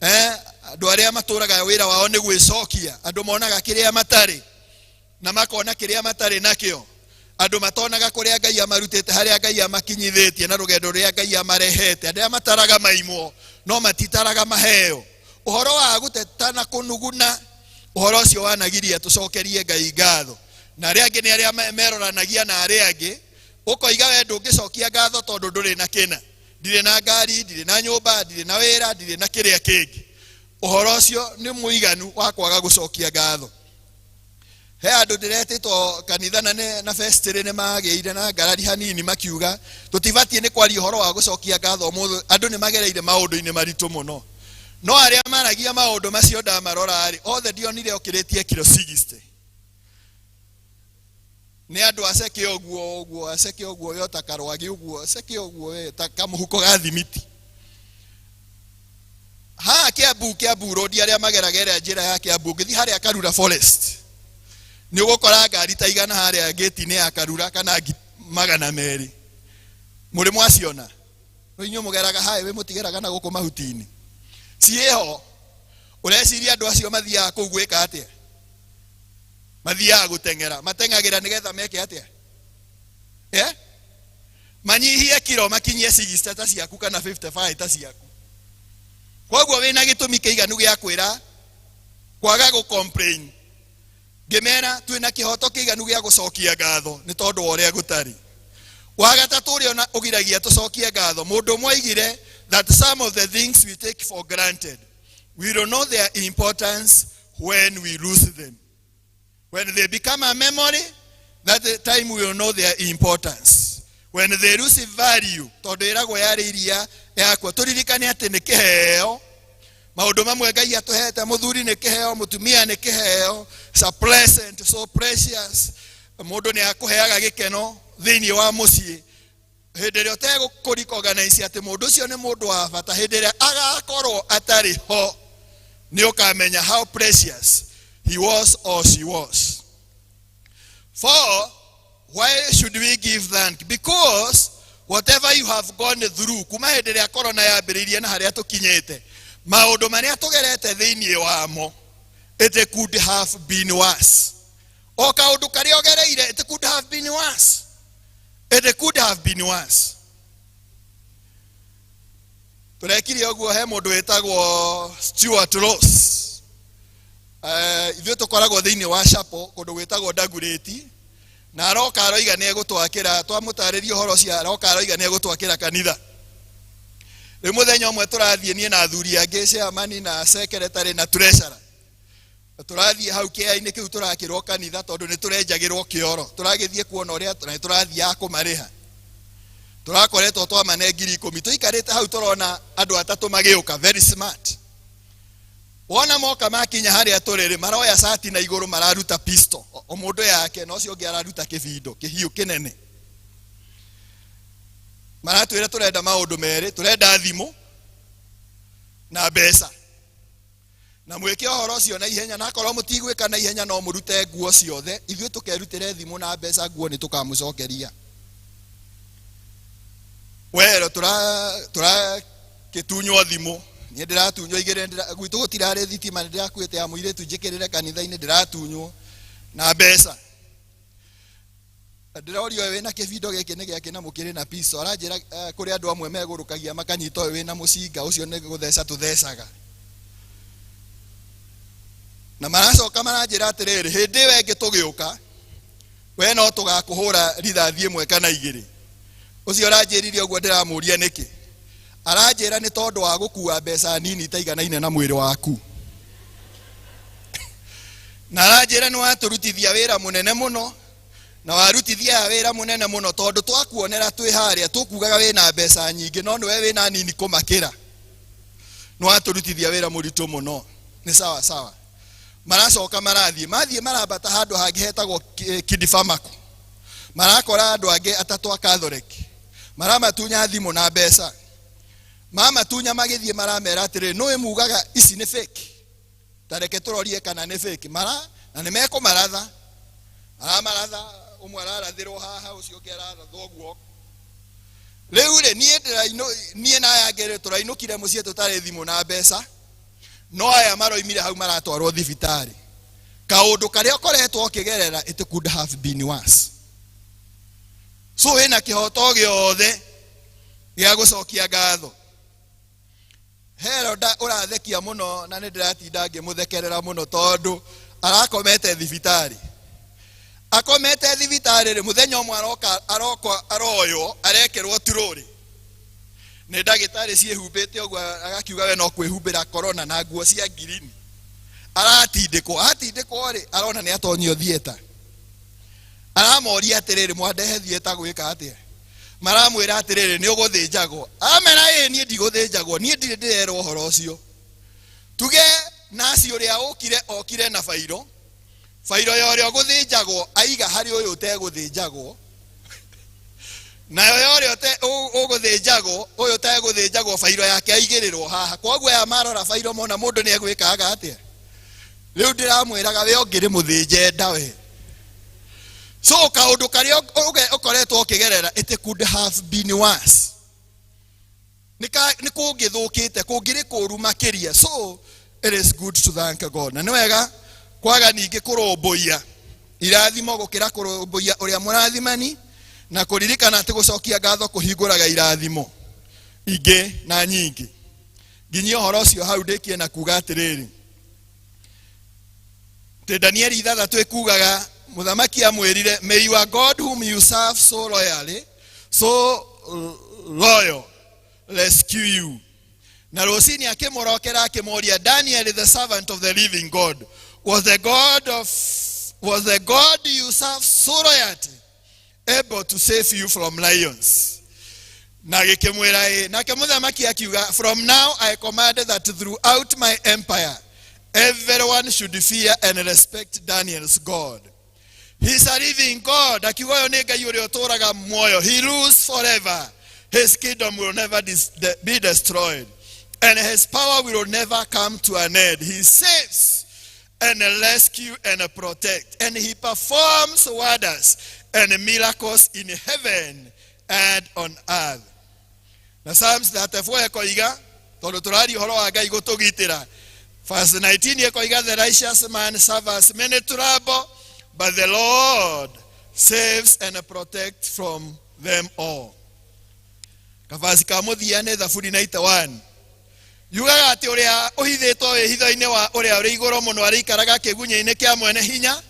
Andũ arĩa matũraga wĩra wao nĩ gwĩcokia, andũ monaga kĩrĩa matarĩ na makona kĩrĩa matarĩ nakĩo, andũ matonaga kũrĩa Ngai amarutĩte, harĩa Ngai amakinyithĩtie na rũgendo rũrĩa Ngai amarehete. Andũ arĩa mataraga maimwo no matitaraga maheo. Ũhoro wa gũteta na kũnuguna, ũhoro ũcio wanagiria tũcokerie Ngai ngatho. Na arĩa angĩ nĩ arĩa meroranagia na arĩa angĩ, ũkoiga we ndũngĩcokia ngatho tondũ ndũrĩ na kĩna, ndirĩ na ngari, ndirĩ na nyũmba, ndirĩ na wĩra, ndirĩ na kĩrĩa kĩngĩ. Ũhoro ũcio nĩ mũiganu wa kwaga gũcokia ngatho. He andũ ndĩretĩtwo kanitha na na festĩrĩ nĩ magĩire na ngarari hanini, makiuga tũtibatiĩ nĩ kwaria ũhoro wa gũcokia ngatho ũmũthĩ, andũ nĩ magereire maũndũ-inĩ maritũ mũno. No arĩa maragia maũndũ macio ndamarora rĩ, othe ndionire okĩrĩtie kiro 60. Nĩ andũ aceke ũguo ũguo, aceke ũguo we ota karwagi ũguo, aceke ũguo we ta kamũhuko ga thimiti. Haha Kiambu, Kiambu road arĩa mageragera njĩra ya Kiambu, ũngĩthiĩ harĩa Karura Forest nĩ ũgũkora ngari ta igana harĩa gate-inĩ ya Karura kana 200. Mũrĩ mwaciona? No inyuĩ mũgeraga highway mũtigeraga na gũkũ mahuti-inĩ. Ciĩho. Ũreciria andũ acio mathiaga kũu gwĩka atĩa? Mathiaga gũteng'era. Mateng'agĩra nĩgetha meke atĩa? Eh? Manyihie kiro makinyie 60 ta ciaku kana 55 ta ciaku. Koguo wĩna gĩtũmi kĩiganu gĩa kwĩra kwaga gũ complain. Ngĩmera twĩna kĩhoto kĩiganu gĩa gũcokia ngatho nĩ tondũ wa ũrĩa gũtarĩ. Wa gatatũ ũrĩa ona ũgiragia tũcokie ngatho, mũndũ ũmwe oigire that some of the things we take for granted, we don't know their importance when we lose them. When they become a memory, that the time we will know their importance. When they lose value, tondũ ĩragwo yarĩ iria yakwa, tũririkane atĩ nĩ kĩheo. Maũndũ mamwe Ngai atũhete, mũthuri nĩ kĩheo, mũtumia nĩ kĩheo. It's a present so precious. Mũndũ nĩ akũheaga gĩkeno thĩinĩ wa mũciĩ. Hĩndĩ ĩrĩa ũtegũkũrecognize atĩ mũndũ ũcio nĩ mũndũ wa bata, hĩndĩ ĩrĩa agakorwo atarĩ ho, nĩ ũkamenya how precious he was or she was. Four, why should we give thank? Because whatever you have gone through, kuma hĩndĩ ĩrĩa corona yambĩrĩirie na harĩa tũkinyĩte, maũndũ marĩa tũgerete thĩinĩ wamo, it could have been worse. O kaũndũ karĩa ũgereire, it could have been worse. It could have been worse. Tũrekire ũguo he mũndũ wĩtagwo Stuart Ross. Ithuĩ tũkoragwo thĩinĩ wa chapel kũndũ gwĩtagwo Dagoretti, na aroka aroiga nĩ egũtwakĩra, twamũtarĩria ũhoro ũcio aroka aroiga nĩ egũtwakĩra kanitha. Rĩu mũthenya ũmwe tũrathiĩ niĩ na athuri angĩ, chairman na secretary na treasurer, tũrathiĩ hau kĩea-inĩ kĩu tũrakĩrwo kanitha tondũ nĩ tũrenjagĩrwo kĩoro, tũragĩthiĩ kuona ũrĩa na nĩ tũrathiaga kũmarĩha. Tũrakoretwo twamane 10,000, tũikarĩte hau tũrona andũ atatũ magĩũka very smart. Wona moka makinya harĩa tũrĩ rĩ, maroya cati na igũrũ mararuta pistol, o mũndũ yake, na ũcio ũngĩ araruta kĩbindo kĩhiũ kĩnene. Maratwĩra tũrenda maũndũ merĩ, tũrenda thimũ na mbeca. Na mwĩke ũhoro ũcio na ihenya, na akorwo mũtigwĩka na ihenya no mũrute nguo ciothe, ithuĩ tũkerutĩre thimũ na mbeca, nguo nĩ tũkamũcokeria. Wero tũrakĩtunywo thimũ, niĩ ndĩratunywo igĩrĩ, gwitũ gũtirarĩ thitima, nĩ ndĩrakuĩte ya mũirĩtu njĩkĩrĩre kanitha-inĩ, ndĩratunywo na mbeca. Ndĩrorio ũyũ wĩna kĩbindo gĩkĩ nĩ gĩake na mũkĩrĩ na pisto. Aranjĩra kũrĩ andũ amwe megũrũkagia makanyita ũyũ wĩna mũcinga ũcio nĩ gũtheca tũthecaga. Na maracoka maranjĩra atĩrĩrĩ, hĩndĩ ĩyo ĩngĩ tũgĩũka, we no tũgakũhũra rithathi ĩmwe kana igĩrĩ. Ũcio ũranjĩrire ũguo ndĩramũria nĩkĩ? Aranjĩra nĩ tondũ wa gũkua mbeca nini itaiganaine na mwĩrĩ waku. Na aranjĩra nĩ watũrutithia wĩra mũnene mũno, na warutithia aya wĩra mũnene mũno tondũ twakuonera twĩ harĩa tũkugaga wĩna mbeca nyingĩ, no nĩwe wĩna nini kũmakĩra. Nĩ watũrutithia wĩra mũritũ mũno. Nĩ sawa sawa. Maracoka marathiĩ, mathiĩ marambata handũ hangĩ hetagwo Kidifamaku. Marakora andũ angĩ atatũ a Catholic, maramatunya thimũ na mbeca. Mamatunya magĩthiĩ maramera atĩrĩrĩ, nũĩ mugaga ici nĩ fake, ta reke tũrorie kana nĩ fake. Mara na nĩ mekũmaratha, maramaratha, ũmwe ararathĩrwo haha, ũcio ũngĩ ararathwo guoko. Rĩu rĩ, niĩ niĩ na aya angĩ rĩ, tũrainũkire mũciĩ tũtarĩ thimũ na mbeca, no aya maroimire hau maratwarwo thibitarĩ. Kaũndũ karĩa ũkoretwo ũkĩgerera, it could have been worse. So wĩna kĩhoto gĩothe gĩa gũcokia ngatho. Heroda ũrathekia mũno na nĩ ndĩratinda ngĩmũthekerera mũno tondũ arakomete thibitarĩ. Akomete thibitarĩ rĩ, mũthenya ũmwe aroka, aroka, aroywo, arekerwo turũrĩ nĩ ndagĩtarĩ ciĩhumbĩte ũguo, agakiuga we no kwĩhumbĩra corona na nguo cia ngirini. Aratindĩkwo, atindĩkwo rĩ, arona nĩ atonyio theatre. Aramoria atĩrĩrĩ, mwandehe theatre gwĩka atĩa? Maramwĩra atĩrĩrĩ, nĩ ũgũthĩnjagwo. Amera, ĩĩ niĩ ndigũthĩnjagwo, niĩ ndirĩ ndĩrerwo ũhoro ũcio. Tuge nasi ũrĩa ũkire, okire na bairo, bairo ya ũrĩa ũgũthĩnjagwo aiga harĩ ũyũ ũtegũthĩnjagwo, nayo ya ũrĩa ũgũthĩnjagwo, ũyũ ũtegũthĩnjagwo bairo yake aigĩrĩrwo haha. Koguo aya marora bairo mona mũndũ nĩ egwĩkaga atĩa. Rĩu ndĩramwĩraga we ũngĩrĩ mũthĩnje nda we. So kaundu karia ukoretwo ukigerera, it could have been worse. Nĩ kũngĩthũkĩte, kũngĩrĩ kũũru makĩria. So it is good to thank God. Na nĩ wega kwaga ningĩ kũrũmbũiya irathimo gũkĩra kũrũmbũiya ũrĩa mũrathimani, na kũririkana atĩ gũcokia ngatho kũhingũraga irathimo ingĩ na nyingĩ. Nginyia ũhoro ũcio hau ndĩkie na kuga atĩrĩrĩ, atĩ Danieli 6 ĩkugaga mũthamaki amwĩrire, may your God whom you serve so loyally, so loyal, rescue you. Na rũcinĩ akĩmũrokera akĩmũria, Daniel the servant of the living God, was the God you serve so loyally able to save you from lions? Na gĩkĩmwĩra ĩ. Nake mũthamaki akiuga, from now I command that throughout my empire everyone should fear and respect Daniel's God. He's a living God. Akiuga ũyũ nĩ Ngai ũrĩa ũtũũraga muoyo. He rules forever. His kingdom will never be destroyed, and his power will never come to an end. He saves and rescues and protects, and he performs wonders and miracles in heaven and on earth. Na Psalms 34 ekoiga, tondũ tũraria ũhoro wa Ngai gũtũgitĩra. Verse 19 ekoiga, the righteous man suffers many trouble, but the Lord saves and protects from them all. Kavazi ka mũthia nĩ Thaburi 91. Yugaga atĩ ũrĩa ũhithĩtwo wĩhitho-inĩ wa ũrĩa ũrĩ igũrũ mũno arĩikaraga kĩgunyĩ-inĩ kĩa mwene hinya.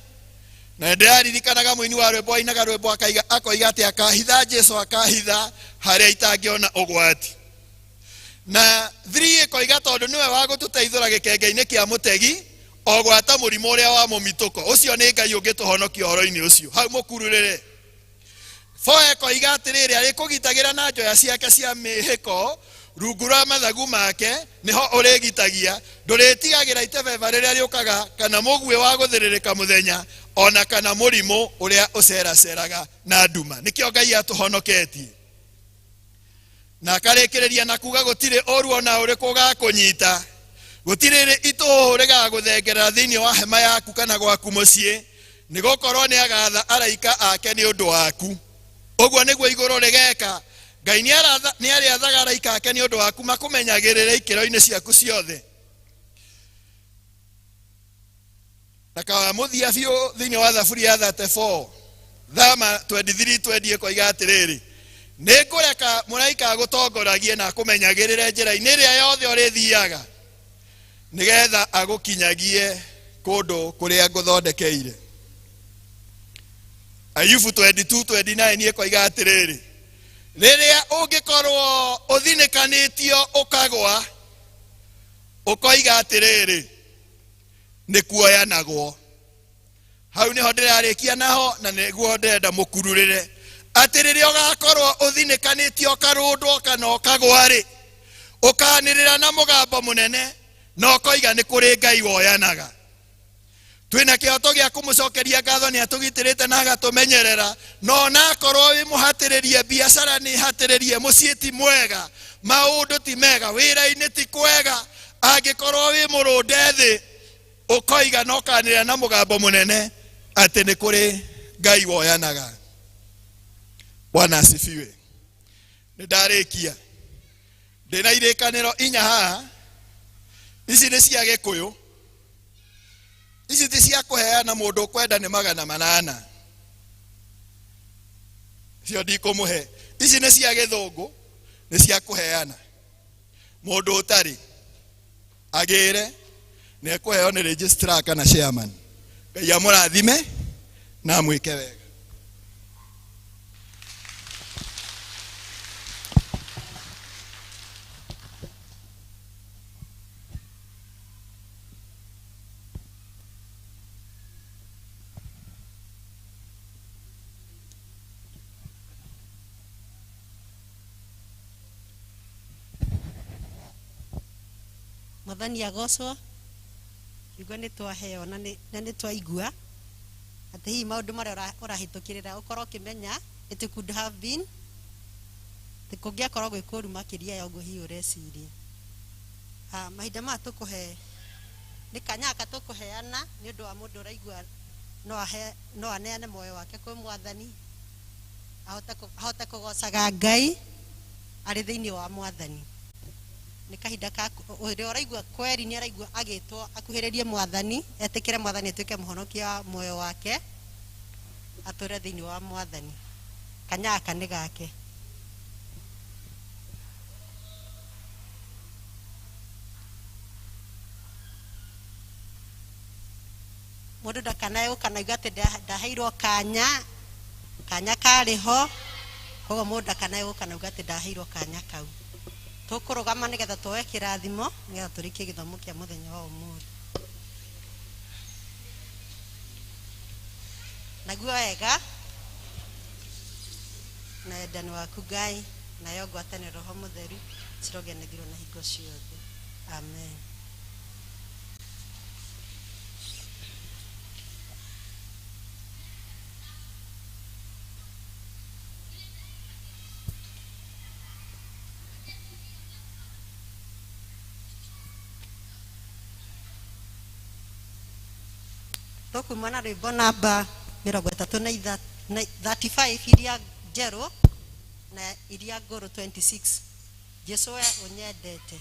Na ndĩraririkanaga mũini wa rwĩmbo ainaga rwĩmbo akoiga atĩ akahitha Jesu, akahitha harĩa itangĩona ũgwati. Na 3 ĩkoiga tondũ nĩwe wa gũtũteithũra gĩkenge-inĩ kĩa mũtegi, o gwata mũrimũ ũrĩa wa mũmitũko. Ũcio nĩ Ngai ũngĩtũhonokia ũhoro-inĩ ũcio. Hau mũkururĩre. 4 ĩkoiga atĩrĩrĩ, arĩkũgitagĩra na njoya ciake cia mĩhĩko, rungu rwa mathagu make nĩho ũrĩgitagia. Ndũrĩtigagĩra itebeba rĩrĩa rĩũkaga, kana mũguĩ wa gũthĩrĩrĩka mũthenya, ona kana mũrimũ ũrĩa ũceraceraga na nduma. Nĩkĩo Ngai atũhonoketie. Na akarĩkĩrĩria na kuga gũtirĩ ũru ona ũrĩkũ ũgakũnyita, gũtirĩ itũhũhũ rĩgagũthengerera thĩinĩ wa hema yaku kana gwaku mũciĩ, nĩgũkorwo nĩagatha araika ake nĩ ũndũ waku. Ũguo nĩguo igũrũ rĩgeka. Ngai nĩarĩathaga araika ake nĩ ũndũ waku, makũmenyagĩrĩre ikĩro-inĩ ciaku ciothe. Na kamũthia biũ thĩinĩ wa Thaburi ya 34 thama 23:20 ĩkoiga atĩrĩrĩ, nĩngũreka mũraika agũtongoragie na akũmenyagĩrĩre njĩra-inĩ ĩrĩa yothe ũrĩthiaga, nĩgetha agũkinyagie kũndũ kũrĩa ngũthondekeire. Ayubu 22:29 ĩkoiga atĩrĩrĩ, rĩrĩa ũngĩkorwo ũthinĩkanĩtio ũkagwa, ũkoiga atĩrĩrĩ, nĩ kuoyanagwo. Hau nĩho ndĩrarĩkia naho, na nĩguo ndĩrenda mũkururĩre atĩ rĩrĩa ũgakorwo ũthinĩkanĩtio ũkarũndwo kana ũkagwa-rĩ, ũkanĩrĩra na mũgambo mũnene na ũkoiga nĩ kũrĩ Ngai woyanaga. Twĩna kĩhoto gĩa kũmũcokeria ngatho nĩ atũgitĩrĩte na agatũmenyerera, no onakorwo wĩ mũhatĩrĩrie, biacara nĩ hatĩrĩrie, mũciĩ ti mwega, maũndũ ti mega, wĩra-inĩ ti kwega, angĩkorwo wĩ mũrũnde thĩ, ũkoiga na ũkanĩrĩra na mũgambo mũnene atĩ nĩ kũrĩ Ngai woyanaga. Bwana asifiwe. Nĩ ndarĩkia. Ndĩna irĩkanĩro 4 haha. Ici nĩ cia Gĩkũyũ. Ici ti cia kũheana mũndũ ũkwenda nĩ 800. Icio ndikũmũhe. Ici nĩ cia Gĩthũngũ, nĩ cia kũheana. Mũndũ ũtarĩ agĩre nĩ ekũheo nĩ registrar kana chairman. Ngai amũrathime na amwĩke wega. Mwathani agocwo. Kiugo nĩ twaheo na nĩ twaigua atĩ hihi maũndũ marĩa ũrahĩtũkĩrĩra ũkorwo ũkĩmenya it could have been, kũngĩakorwo gwĩ kũũru makĩria ya ũguo hihi ũreciria. Mahinda maya tũkũhe nĩ kanya gaka tũkũheana nĩ ũndũ wa mũndũ ũraigua No ahe no aneane muoyo wake kwĩ Mwathani, ahote kũgocaga Ngai arĩ thĩinĩ wa Mwathani. Nĩ kahinda ka ũrĩa ũraigua kweri nĩ araigua agĩtwo akuhĩrĩrie Mwathani, etĩkĩre Mwathani atuĩke mũhonokia wa muoyo wake, atũre thĩinĩ wa Mwathani. Kanya gaka nĩ gake. Mũndũ ndakanae gũka na auge atĩ ndaheirwo kanya, kanya karĩ ho, koguo mũndũ ndakanae gũka na auge atĩ ndaheirwo kanya kau. Tũkũrũgama nĩgetha tuoe kĩrathimo, nĩgetha tũrĩkie gĩthomo kĩa mũthenya wa ũmũthĩ. Naguo wega na wendani waku Ngai, nayo ngwatanĩro Roho Mũtheru cirogenethirwo na hingo ciothe. Amen. Tũkuma na rwĩmbo namba mĩrongo ĩtatũ na 35 iria njerũ na iria ngũrũ 26. Jesũ we ũnyendete.